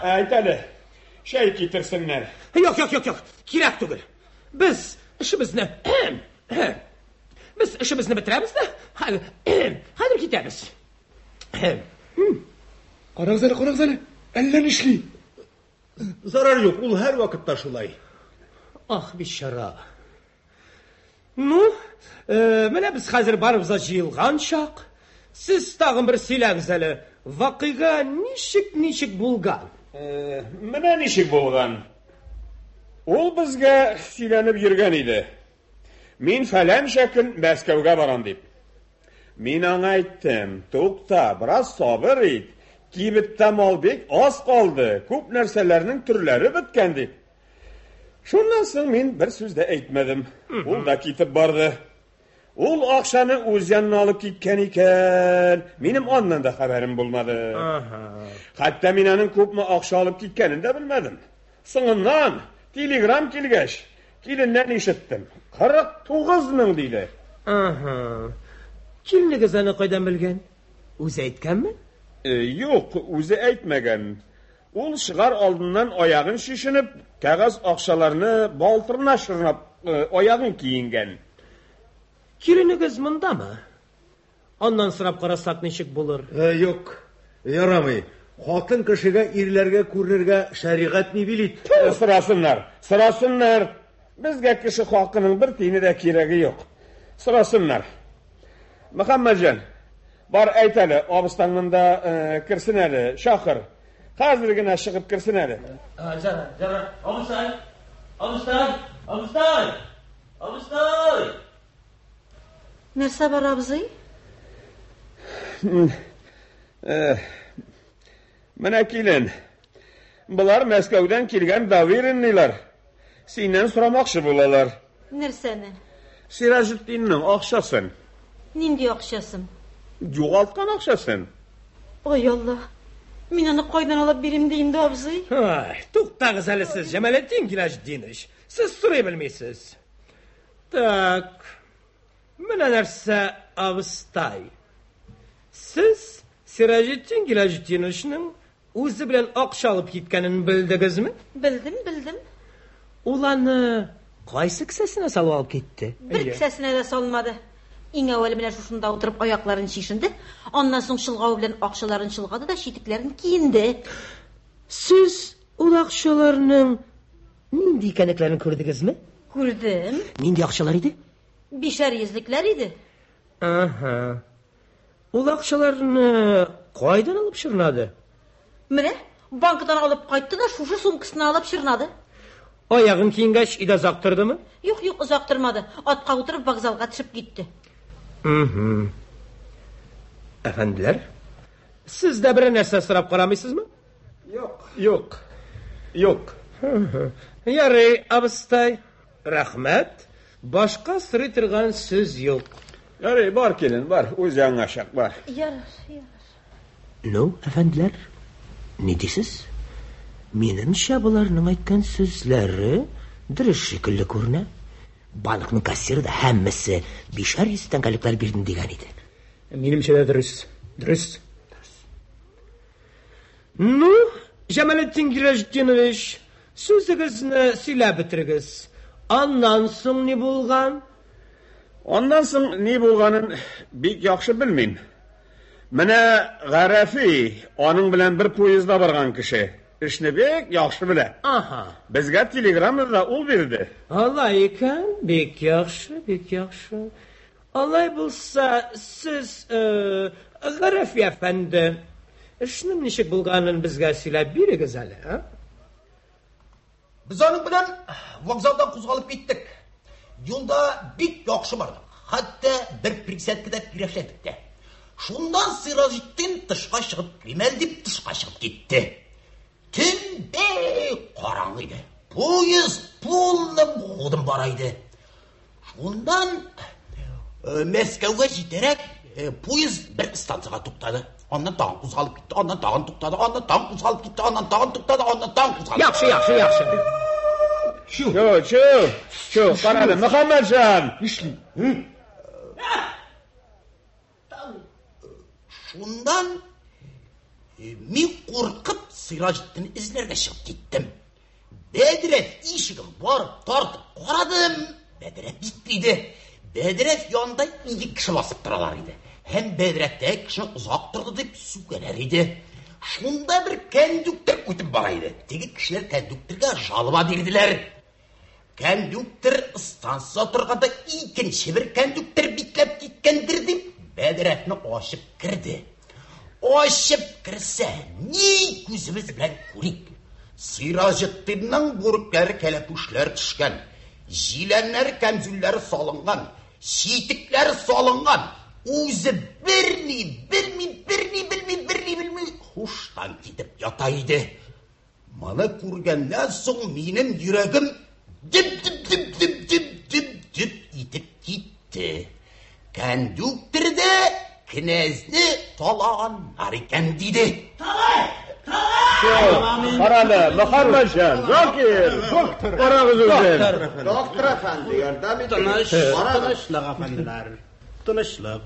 L: әйт әле, чәй китерсеннәр.
O: Юк, юк, юк, юк. Кирәк түгел. Без эшебезне Без эшебезне бетерәбез дә, хәзер хәзер китәбез.
G: Карагыз әле, карагыз әле. Әллә нишли?
M: Зарар юк, ул һәр вакытта шулай.
O: Ах, бичара. Ну, менә без хәзер барыбыз да җыелган чак. Сез тагын бер сөйләгез әле, вакыйга ничек ничек булган?
L: Менә ничек булган. Ул безгә сөйләнеп йөргән иде. Мин фәләнчә көн Мәскәүгә барам дип. Мин аңа әйттем, тукта, бераз сабыр ит. Кибеттә мал бик аз калды, күп нәрсәләрнең төрләре беткән дип. Шуннан соң мин бер сүз дә әйтмәдем. Ул да китеп барды. Ул акчаны үз янына алып киткән икән. Минем аннан да хәбәрем булмады. Хәтта мин аның күпме акча алып киткәнен дә белмәдем. Соңыннан телеграм килгәч, киленнән ишеттем. 49 мең диде.
O: Ага. Киленегез аны кайдан белгән? Үзе әйткәнме?
L: Э, юк, үзе әйтмәгән. Ул чыгар алдыннан аягын чишенеп, кәгазь акчаларны балтырына чорнап, э, аягын киенгән.
O: Киленегез мондамы? Аннан сорап карасак ничек булыр?
M: Э, юк, ярамый. Хатын кешегә ирләргә күренергә шәригать не велит.
L: Тфү, сорасыннар, сорасыннар. Безгә кеше хакының бер тиене дә кирәге юк. Сорасыннар. Мөхәммәтҗан, бар әйт әле, абыстаң монда э, керсен әле, чакыр. Хәзер генә чыгып керсен әле.
N: Җара, җара, абыстай, абыстай, абыстай, абыстай.
D: Нәрсә бар, абзый?
L: Э, менә килен. Болар Мәскәүдән килгән доверенныйлар. Синнән сорамакчы булалар.
D: Нәрсәне?
L: Сираҗетдинның акчасын.
D: Нинди акчасын?
L: Югалткан акчасын.
D: Ой, Алла. Мин аны кайдан алып бирим ди инде, абзый?
O: Ай, туктагыз әле сез, Җамалетдин Гилаҗетдинович. Сез сорый белмисез. Так, менә нәрсә, абыстай. Сез Сираҗетдин Гилаҗетдиновичның үзе белән акча алып киткәнен белдегезме?
D: Белдем, белдем.
O: Ул аны кайсы кесәсенә салып алып китте?
D: Бер кесәсенә дә салмады. Иң әүвәл менә шушында утырып аякларын чишенде, аннан соң чолгавы белән акчаларын чолгады да читекләрен киенде.
O: Сез ул акчаларның Нинди икәнлекләрен күрдегезме?
D: Күрдем.
O: Нинди акчалар иде?
D: Бишәр йөзлекләр иде.
O: Ага. Ул акчаларны кайдан алып чорнады?
D: Менә, банкадан алып кайтты да шушы сумкасына алып чорнады.
O: Аягын киенгәч, өйдә озак тордымы?
D: Юк, юк, озак тормады. Атка утырып вокзалга төшеп китте.
O: Угу. Әфәнделәр, сез дә берәр нәрсә сорап карамыйсызмы?
L: Юк. Юк. Юк.
O: Ярый, абыстай. Рәхмәт. Башка сорый торган сүз юк.
L: Ярый, бар килен, бар. Үз яныңа чык, бар.
D: Ярар, ярар.
O: Ну, әфәнделәр, ни дисез? Минемчә, боларның әйткән сүзләре дөрес шикелле күренә. Банкның кассиры да һәммәсе бишәр йөз тәңкәлекләр бирдем дигән иде.
G: Минемчә дә дөрес. Дөрес.
O: Ну, Җамалетдин Гилаҗетдинович, сүзегезне сөйләп бетерегез. Аннан соң ни булган?
L: Аннан соң ни булганын бик яхшы белмим. Менә Гарәфи, аның белән бер поездда барган кеше, эшне бик яхшы белә.
O: Аһа.
L: Безгә телеграмманы да ул бирде.
O: Алай икән, бик яхшы, бик яхшы. Алай булса, сез, Гарәфи әфәнде, эшнең ничек булганын безгә сөйләп бирегез әле, а?
G: Без аның белән вокзалдан кузгалып киттек. Юлда бик яхшы бардык. Хәтта бер присядкада пирәшләдек тә. Шуннан Сираҗетдин тышка чыгып керим әле дип тышка чыгып китте. Төн бик караңгы иде. Поезд полным ходом бара иде. Шуннан э, Мәскәүгә җитәрәк э, поезд бер станциягә туктады. Аннан тагын кузгалып китте, аннан тагын туктады, аннан тагын кузгалып китте, аннан тагын туктады, аннан тагын кузгалып.
O: Яхшы, яхшы, яхшы.
L: Чү, чү, чү, карале, Мөхәммәтҗан.
G: Нишли? Шуннан э, мин куркып Сираҗетдин эзләргә чыгып киттем. Бәдрәф ишеген барып тартып карадым. Бәдрәф бикле иде. Бәдрәф янында ике кеше басып торалар иде. Һәм бәдрәфтә кеше озак торды дип сүгәләр иде. Шунда бер кондуктор үтеп бара иде. Теге кешеләр кондукторга жалоба бирделәр. Кондуктор станция торганда икенче бер кондуктор бикләп киткәндер дип, бәдрәфне ачып керде. Ачып керсә, ни күзебез белән күрик. Сираҗетдинның бүрекләре кәләпүшләр төшкән, җиләннәре кәмзүлләре салынган, читекләре салынган. Үзе берни белми, берни белми, берни белми, хуштан китеп ята иде. Моны күргәннән соң минем йөрәгем дөп-дөп-дөп-дөп-дөп-дөп итеп китте. Кондуктор да кенәзне талаганнар икән диде.
H: Талай! Талай!
L: Карале, Мөхәммәтҗан, Закир, доктор, карагыз үзен.
P: Доктор әфәнде, ярдәм итегез.
G: Тыныч,
P: Карагыз.
G: тынычлык, әфәнделәр. Тынычлык.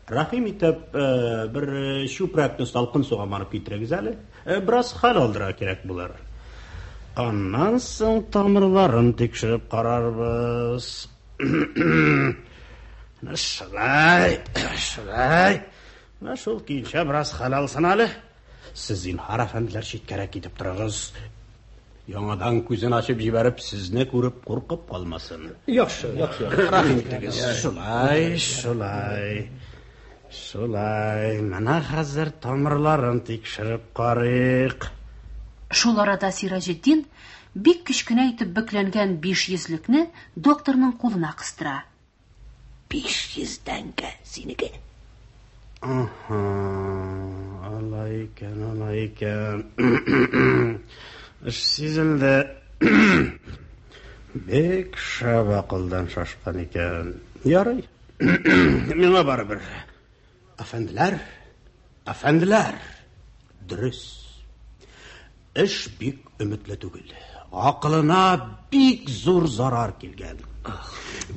G: Рәхим итеп, бер чүпрәкне салкын суга манып китерегез әле. Бераз хәл алдыра кирәк булыр. Аннан соң тамырларын тикшереп карарбыз. Менә шулай, шулай. Менә шул көенчә бераз хәл алсын әле. Сез зинһар, әфәнделәр, читкәрәк китеп торыгыз. Яңадан күзен ачып җибәреп, сезне күреп куркып калмасын.
O: Яхшы, яхшы.
G: Рәхим итегез. Шулай, шулай. Шулай. Менә хәзер тамырларын тикшереп карыйк.
B: Шул арада Сираҗетдин бик кечкенә итеп бөкләнгән 500лекне докторның кулына кыстыра.
H: 500 тәңкә синеке.
G: Аһа, алай икән, алай икән. Эш сизелде. Бик шәп акылдан шашкан икән. Ярый. Миңа барыбер. Әфәнделәр, әфәнделәр. Дөрес. Эш бик өметле түгел. Акылына бик зур зарар килгән.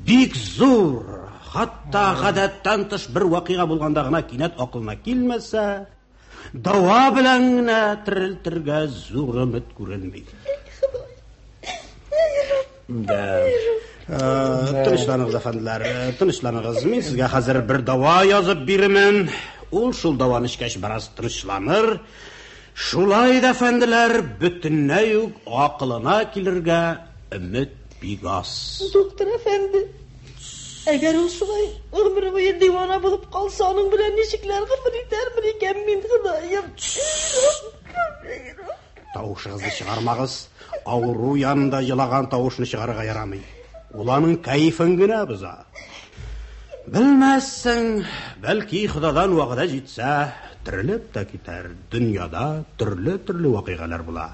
G: Бик зур, хатта гадәттән тыш бер вакыйга булганда гына кинәт акылына килмәсә, дава белән генә терелтергә зур өмет күренми. Да. Тынычланыгыз, әфәнделәр, тынычланыгыз. Мин сезгә хәзер бер дава язып бирермен. Ул шул даваны эчкәч бераз тынычланыр. Шулай да, әфәнделәр, бөтенләй үк акылына килергә өмет бик аз.
D: Доктор әфәнде, әгәр ул шулай гомере буе дивана булып калса, аның белән ничекләр гомер итәрмен икән мин, Ходаем?
G: Тавышыгызны чыгармагыз. Авыру янында елаган тавышны чыгарырга ярамый. Ул аның кәефен генә боза. Белмәссең, бәлки Ходадан вәгъдә җитсә, терелеп тә китәр. Дөньяда төрле-төрле вакыйгалар була.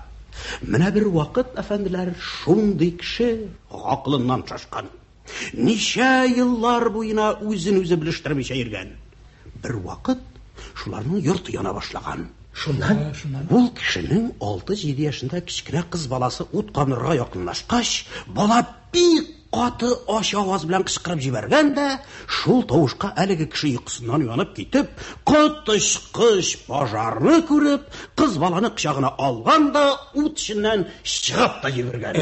G: Менә бер вакыт, әфәнделәр, шундый кеше акылыннан шашкан. Ничә еллар буена үзен үзе белештермичә йөргән. Бер вакыт шуларның йорты яна башлаган.
O: Шуннан?
G: Ул кешенең 6-7 яшендә кечкенә кыз баласы ут кабынырга якынлашкач, бала бик каты ачы аваз белән кычкырып җибәргән дә, шул тавышка әлеге кеше йокысыннан уянып китеп, коточкыч пожарны күреп, кыз баланы кочагына алган да ут эченнән чыгып та йөгергән.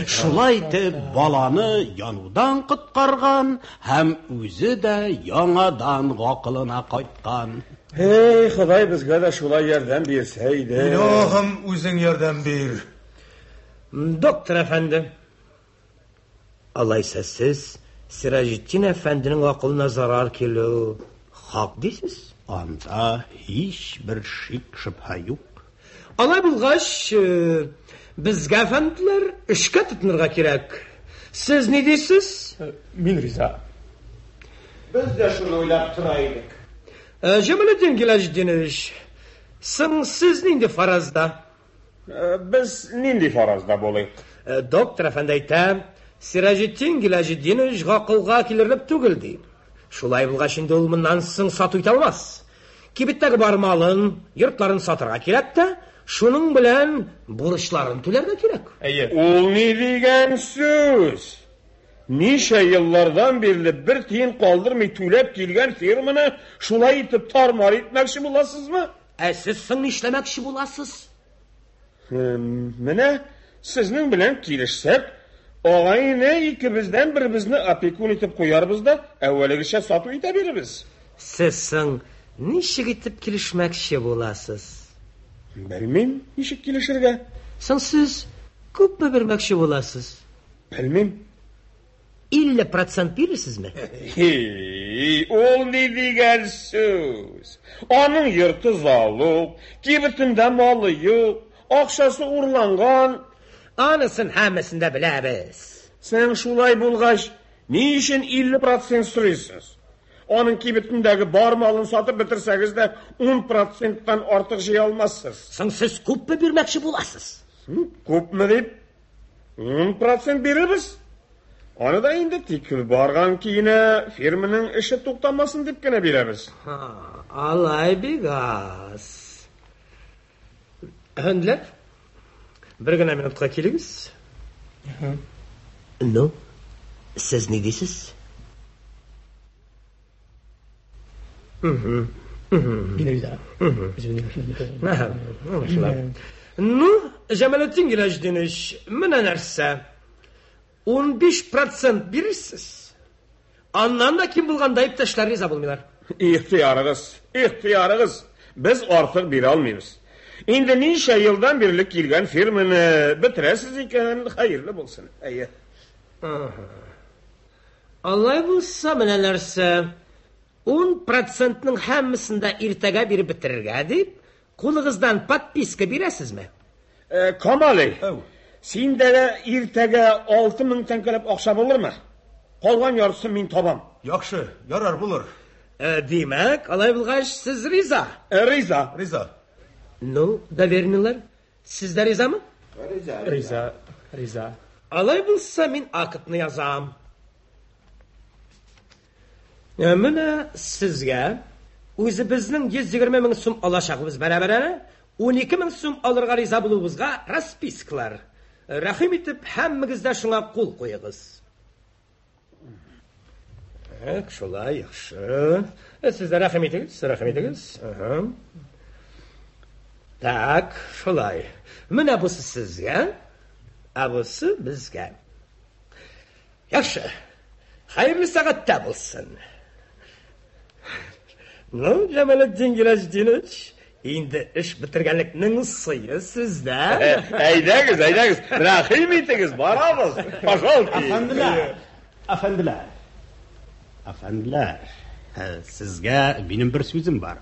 G: Шулай итеп, баланы янудан коткарган һәм үзе дә яңадан гакылына кайткан.
L: Эй, Ходай безгә дә шулай ярдәм бирсә иде.
M: Илаһым, үзең ярдәм бир.
O: Доктор әфәнде, алайса сез Сираҗетдин әфәнденең акылына зарар килү хак дисез?
G: Анда һичбер шик шөбһә юк.
O: Алай булгач, безгә, әфәнделәр, эшкә тотынырга кирәк. Сез ни дисез?
L: Мин риза.
P: Без дә шуны уйлап тора идек.
O: Җамалетдин Гилаҗетдинович, соң сез нинди фаразда?
L: Без нинди фаразда булыйк?
O: Доктор әфәнде әйтә, Сираҗетдин Гилаҗетдинович гакылга килерлек түгел, ди. Шулай булгач инде ул моннан соң сату итә алмас. Кибеттәге бар малын, йортларын сатырга кирәк тә, шуның белән бурычларын түләргә кирәк.
L: Әйе. Ул ни дигән сүз? Ничә еллардан бирле бер тиен калдырмый түләп килгән фирманы шулай итеп тар-мар итмәкче буласызмы?
O: Ә сез соң нишләмәкче буласыз?
L: Менә сезнең белән килешсәк, агай-эне икебездән беребезне опекун итеп куярбыз да, әүвәлегечә сату итә бирербез.
O: Сез соң ничек итеп килешмәкче буласыз?
L: Белмим, ничек килешергә.
O: Соң сез күпме бирмәкче буласыз?
L: Белмим.
O: 50 процент бирерсезме?
L: Һи, ул ни дигән сүз? Аның йорты залог, кибетендә малы юк, акчасы урланган.
O: Анысын һәммәсен дә беләбез.
L: Сең шулай булгач, ни өчен 50 процент сорыйсыз? Аның кибетендәге бар малын сатып бетерсәгез дә 10 проценттан артык җыя алмассыз.
O: Соң сез күпме бирмәкче буласыз?
L: Күпме дип? 10 процент бирербез. Аны да инде тик барган көенә фирманың эше туктамасын дип кенә бирәбез.
O: Алай бик аз. Әфәнделәр, бер генә минутка килегез. Ну, сез ни дисез? Ну, Җамалетдин Гилаҗдинович, менә нәрсә. 15% бирерсез. Аннан да ким булганда иптәшләр риза булмыйлар.
L: Ихтыярыгыз, ихтыярыгыз. Без артык бирә алмыйбыз. Инде ничә елдан бирле килгән фирманы бетерәсез икән, хәерле булсын. Әйе.
O: Алай булса, менә нәрсә. 10 процентның һәммәсен дә иртәгә биреп бетерергә дип, кулыгыздан подписка бирәсезме?
L: Э, Камали, синдә дә иртәгә 6000 тәңкәләп акча булырмы? Калган яртысын мин табам.
M: Яхшы, ярар булыр.
O: Э, димәк, алай булгач, сез риза?
L: Э, риза.
M: Риза.
O: Ну, доверенныйлар, сез дә ризамы?
P: Риза. Риза, риза.
O: Алай булса, мин актны язам. Э, менә сезгә үзебезнең 120 мең сум алачагыбыз бәрабәренә 12 мең сум алырга риза булуыбызга распискалар. Рәхим итеп, һәммәгез дә шуңа кул куегыз. Так, шулай, яхшы. Э, сез дә рәхим итегез, рәхим итегез. Ага. Так, шулай. Менә бусы сезгә, ә бусы безгә. Яхшы. Хәерле сәгатьтә булсын. Ну, Җамалетдин Гилаҗдинович, инде эш бетергәнлекнең сые сездә.
L: Әйдәгез, әйдәгез, рәхим итегез, барабыз. Пожалуйста.
G: Әфәнделәр, әфәнделәр. Әфәнделәр, э, сезгә минем бер сүзем бар.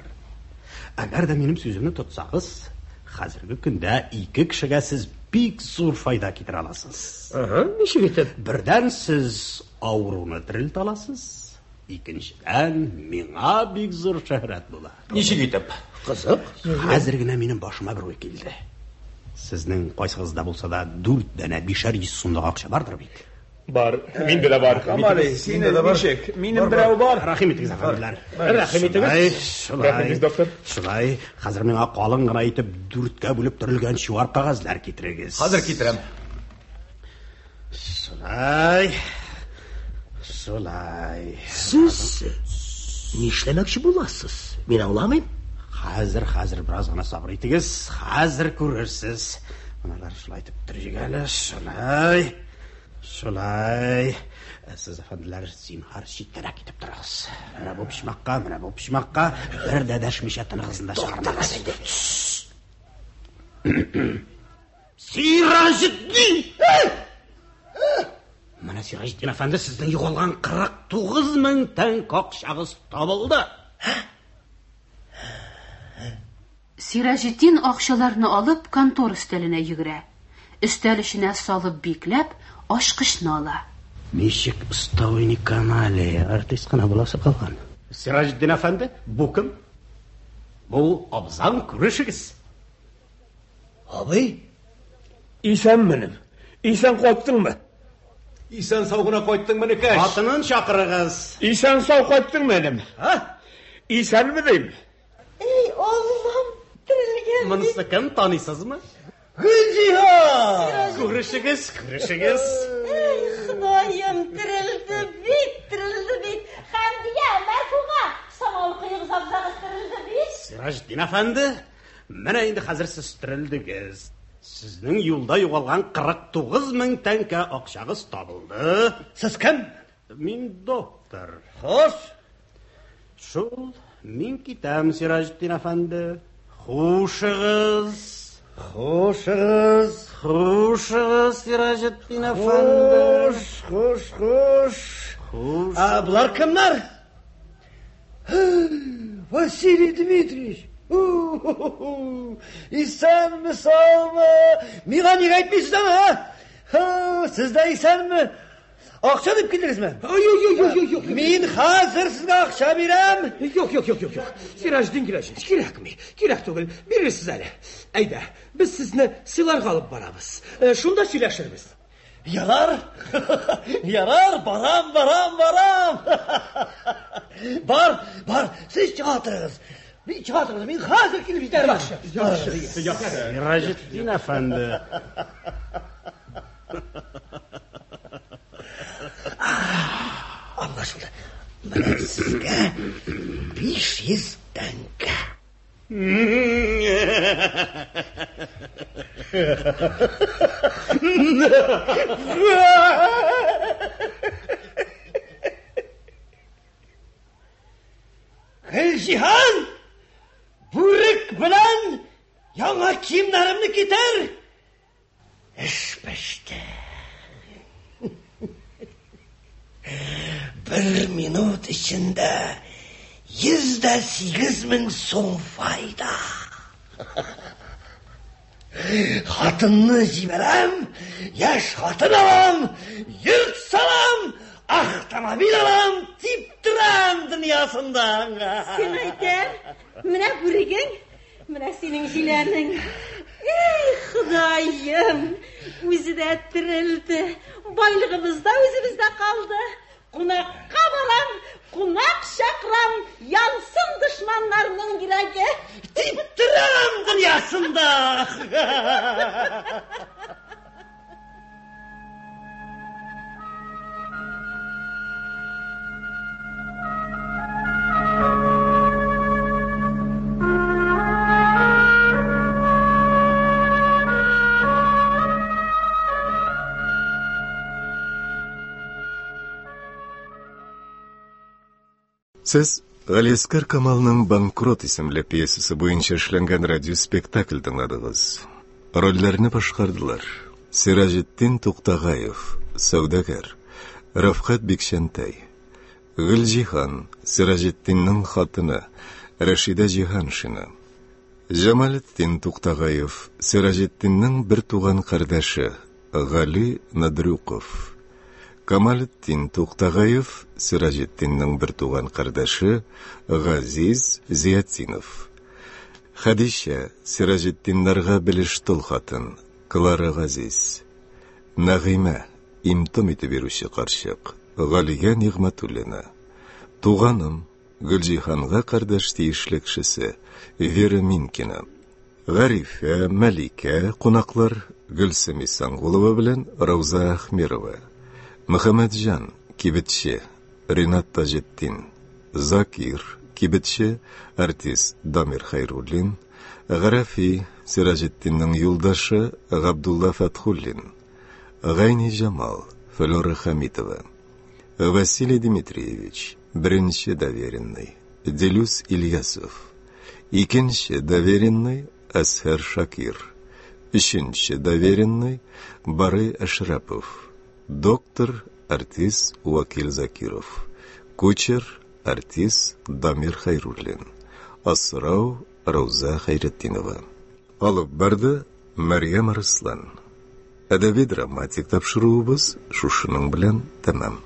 G: Әгәр дә минем сүземне тотсагыз, хәзерге көндә ике кешегә сез бик зур файда китерә аласыз.
O: Ага, ничек итеп?
G: Бердән сез авыруны терелтә аласыз, икенчедән миңа бик зур шөһрәт була.
M: Ничек итеп?
O: Кызык.
G: Хәзер генә минем башыма бер уй килде. Сезнең кайсыгызда булса да дүрт данә бишәр йөз сумлык акча бардыр бит?
P: Бар, миндә дә бар.
L: Камали, синең ничек? Минем берәү бар.
G: Рәхим итегез, әфәнделәр.
O: Рәхим итегез.
G: Шулай,
P: Рәхим итегез, доктор.
G: Шулай, хәзер миңа калын гына итеп дүрткә бүлеп төрелгән чуар кәгазьләр китерегез.
M: Хәзер китерәм.
G: Шулай. Шулай.
C: Сез нишләмәкче буласыз? Мин аңламыйм.
G: Хәзер, хәзер бераз гына сабыр итегез. Хәзер күрерсез. Менәләр шулай итеп төрик әле. Шулай. Шулай. Ә Сез, әфәнделәр, зинһар читтәрәк китеп торыгыз. Менә бу почмакка, менә бу почмакка бер дә дәшмичә тыныгызны да чыгармагыз. Сираҗетдин! Менә Сираҗетдин әфәнде, сезнең югалган 49 мең тәңкә акчагыз табылды.
B: Сираҗетдин акчаларны алып контор өстәленә йөгерә. Өстәл эченә салып бикләп, ачкычны ала.
G: Ничек оста уйный Камали, артист кына буласы калган. Сираҗетдин әфәнде, бу кем? Бу абзаң, күрешегез.
C: Абый?
L: Исәнме, энем? Исән кайттыңмы?
M: Исән сау гына кайттыңмы, энекәш?
G: Хатынын чакырыгыз.
L: Исән сау кайттыңмы, энем? Һа? Исәнме дим?
D: Эй, Аллам, терелгән.
G: Монысы кем, таныйсызмы?
C: Гөлҗиһан!
G: Күрешегез, күрешегез.
D: Эй, Ходаем, терелде бит, терелде бит. Хәмдия, Мәрфуга, самавыр куегыз, абзагыз терелде бит.
G: Сираҗетдин әфәнде, менә инде хәзер сез терелдегез. Сезнең юлда югалган 49 мең тәңкә акчагыз табылды.
C: Сез кем?
G: Мин доктор.
C: Хош.
G: Шул, мин китәм, Сираҗетдин әфәнде. Хушыгыз.
C: Хушыгыз.
G: Хушыгыз, Сираҗетдин әфәнде.
C: Хуш, хуш, хуш.
G: Хуш.
C: А болар кемнәр? Василий Дмитриевич. Исәнме, саумы? Миңа нигә әйтмисез аны, а? Һа, Сез дә исәнме? Акча дип килдегезме?
O: Юк, юк, юк, юк, юк.
C: Мин хәзер сезгә акча бирәм.
O: Юк, юк, юк, юк, юк. Сираҗетдин Гилаҗевич, кирәкми. Кирәк түгел. Бирерсез әле. Әйдә, без сезне сыйларга алып барабыз. Э, Шунда сөйләшербез.
C: Ярар. Ярар, барам, барам, барам. Бар, бар, сез чыга торыгыз. Чыга торыгыз, мин хәзер килеп җитәрмен.
P: Яхшы, яхшы, яхшы.
L: Сираҗетдин әфәнде.
C: Аңлашылды. Менә сезгә 500 тәңкә. Гөлҗиһан, бүрек белән яңа киемнәремне китер. Эш пеште. Бер минут эчендә 108 мең сум файда. Хатынны җибәрәм, яшь хатын алам, йорт салам, автомобиль алам, дип торам дөньясында.
D: Син әйтәм, менә бүрегең, менә синең җиләнең. Эй, Ходаем, үзе дә терелде, байлыгыбыз да үзебездә калды. Кунакка барам, кунак чакырам, янсын дошманнарның йөрәге.
C: Дип торам дөньясында.
A: Сез Галиәскәр Камалның Банкрот исемле пьесасы буенча эшләнгән радиоспектакль тыңладыгыз. Рольләрне башкардылар: Сираҗетдин Туктагаев, сәүдәгәр, Рафкать Бикчәнтәй, Гөлҗиһан, Сираҗетдинның хатыны, Рәшидә Җиһаншина, Җамалетдин Туктагаев, Сираҗетдинның бертуган кардәше, Гали Надрюков. Камалетдин Туктагаев, Сираҗетдинның бертуган кардәше, Газиз Зиятдинов. Хәдичә, Сираҗетдиннарга белеш тол хатын, Клара Газиз. Нәгыймә, им-том итеп йөрүче карчык, Галия Нигъмәтуллина. Туганым, Гөлҗиһанга кардәш тиешле кешесе, Вера Минкина. Гарифә, Мәликә, кунаклар Гөлсем Исангулова белән Рауза Ахмерова. Мөхәммәтҗан, кибетче, Ринат Таҗетдин. Закир, кибетче, артист Дамир Хәйруллин. Гарәфи, Сираҗетдинның юлдашы Габдулла Фәтхуллин. Гайниҗамал, Флера Хәмитова. Василий Дмитриевич, беренче доверенный, Делюс Ильясов. Икенче доверенный Әсһәр Шакир. Өченче доверенный Барый Әшрәпов. Доктор, артист Вакил Закиров. Кучер, артист Дамир Хәйруллин. Асрау Рауза Хәйретдинова. Алып барды Мәрьям Арыслан. Әдәби драматик тапшыруыбыз шушының белән тәмам.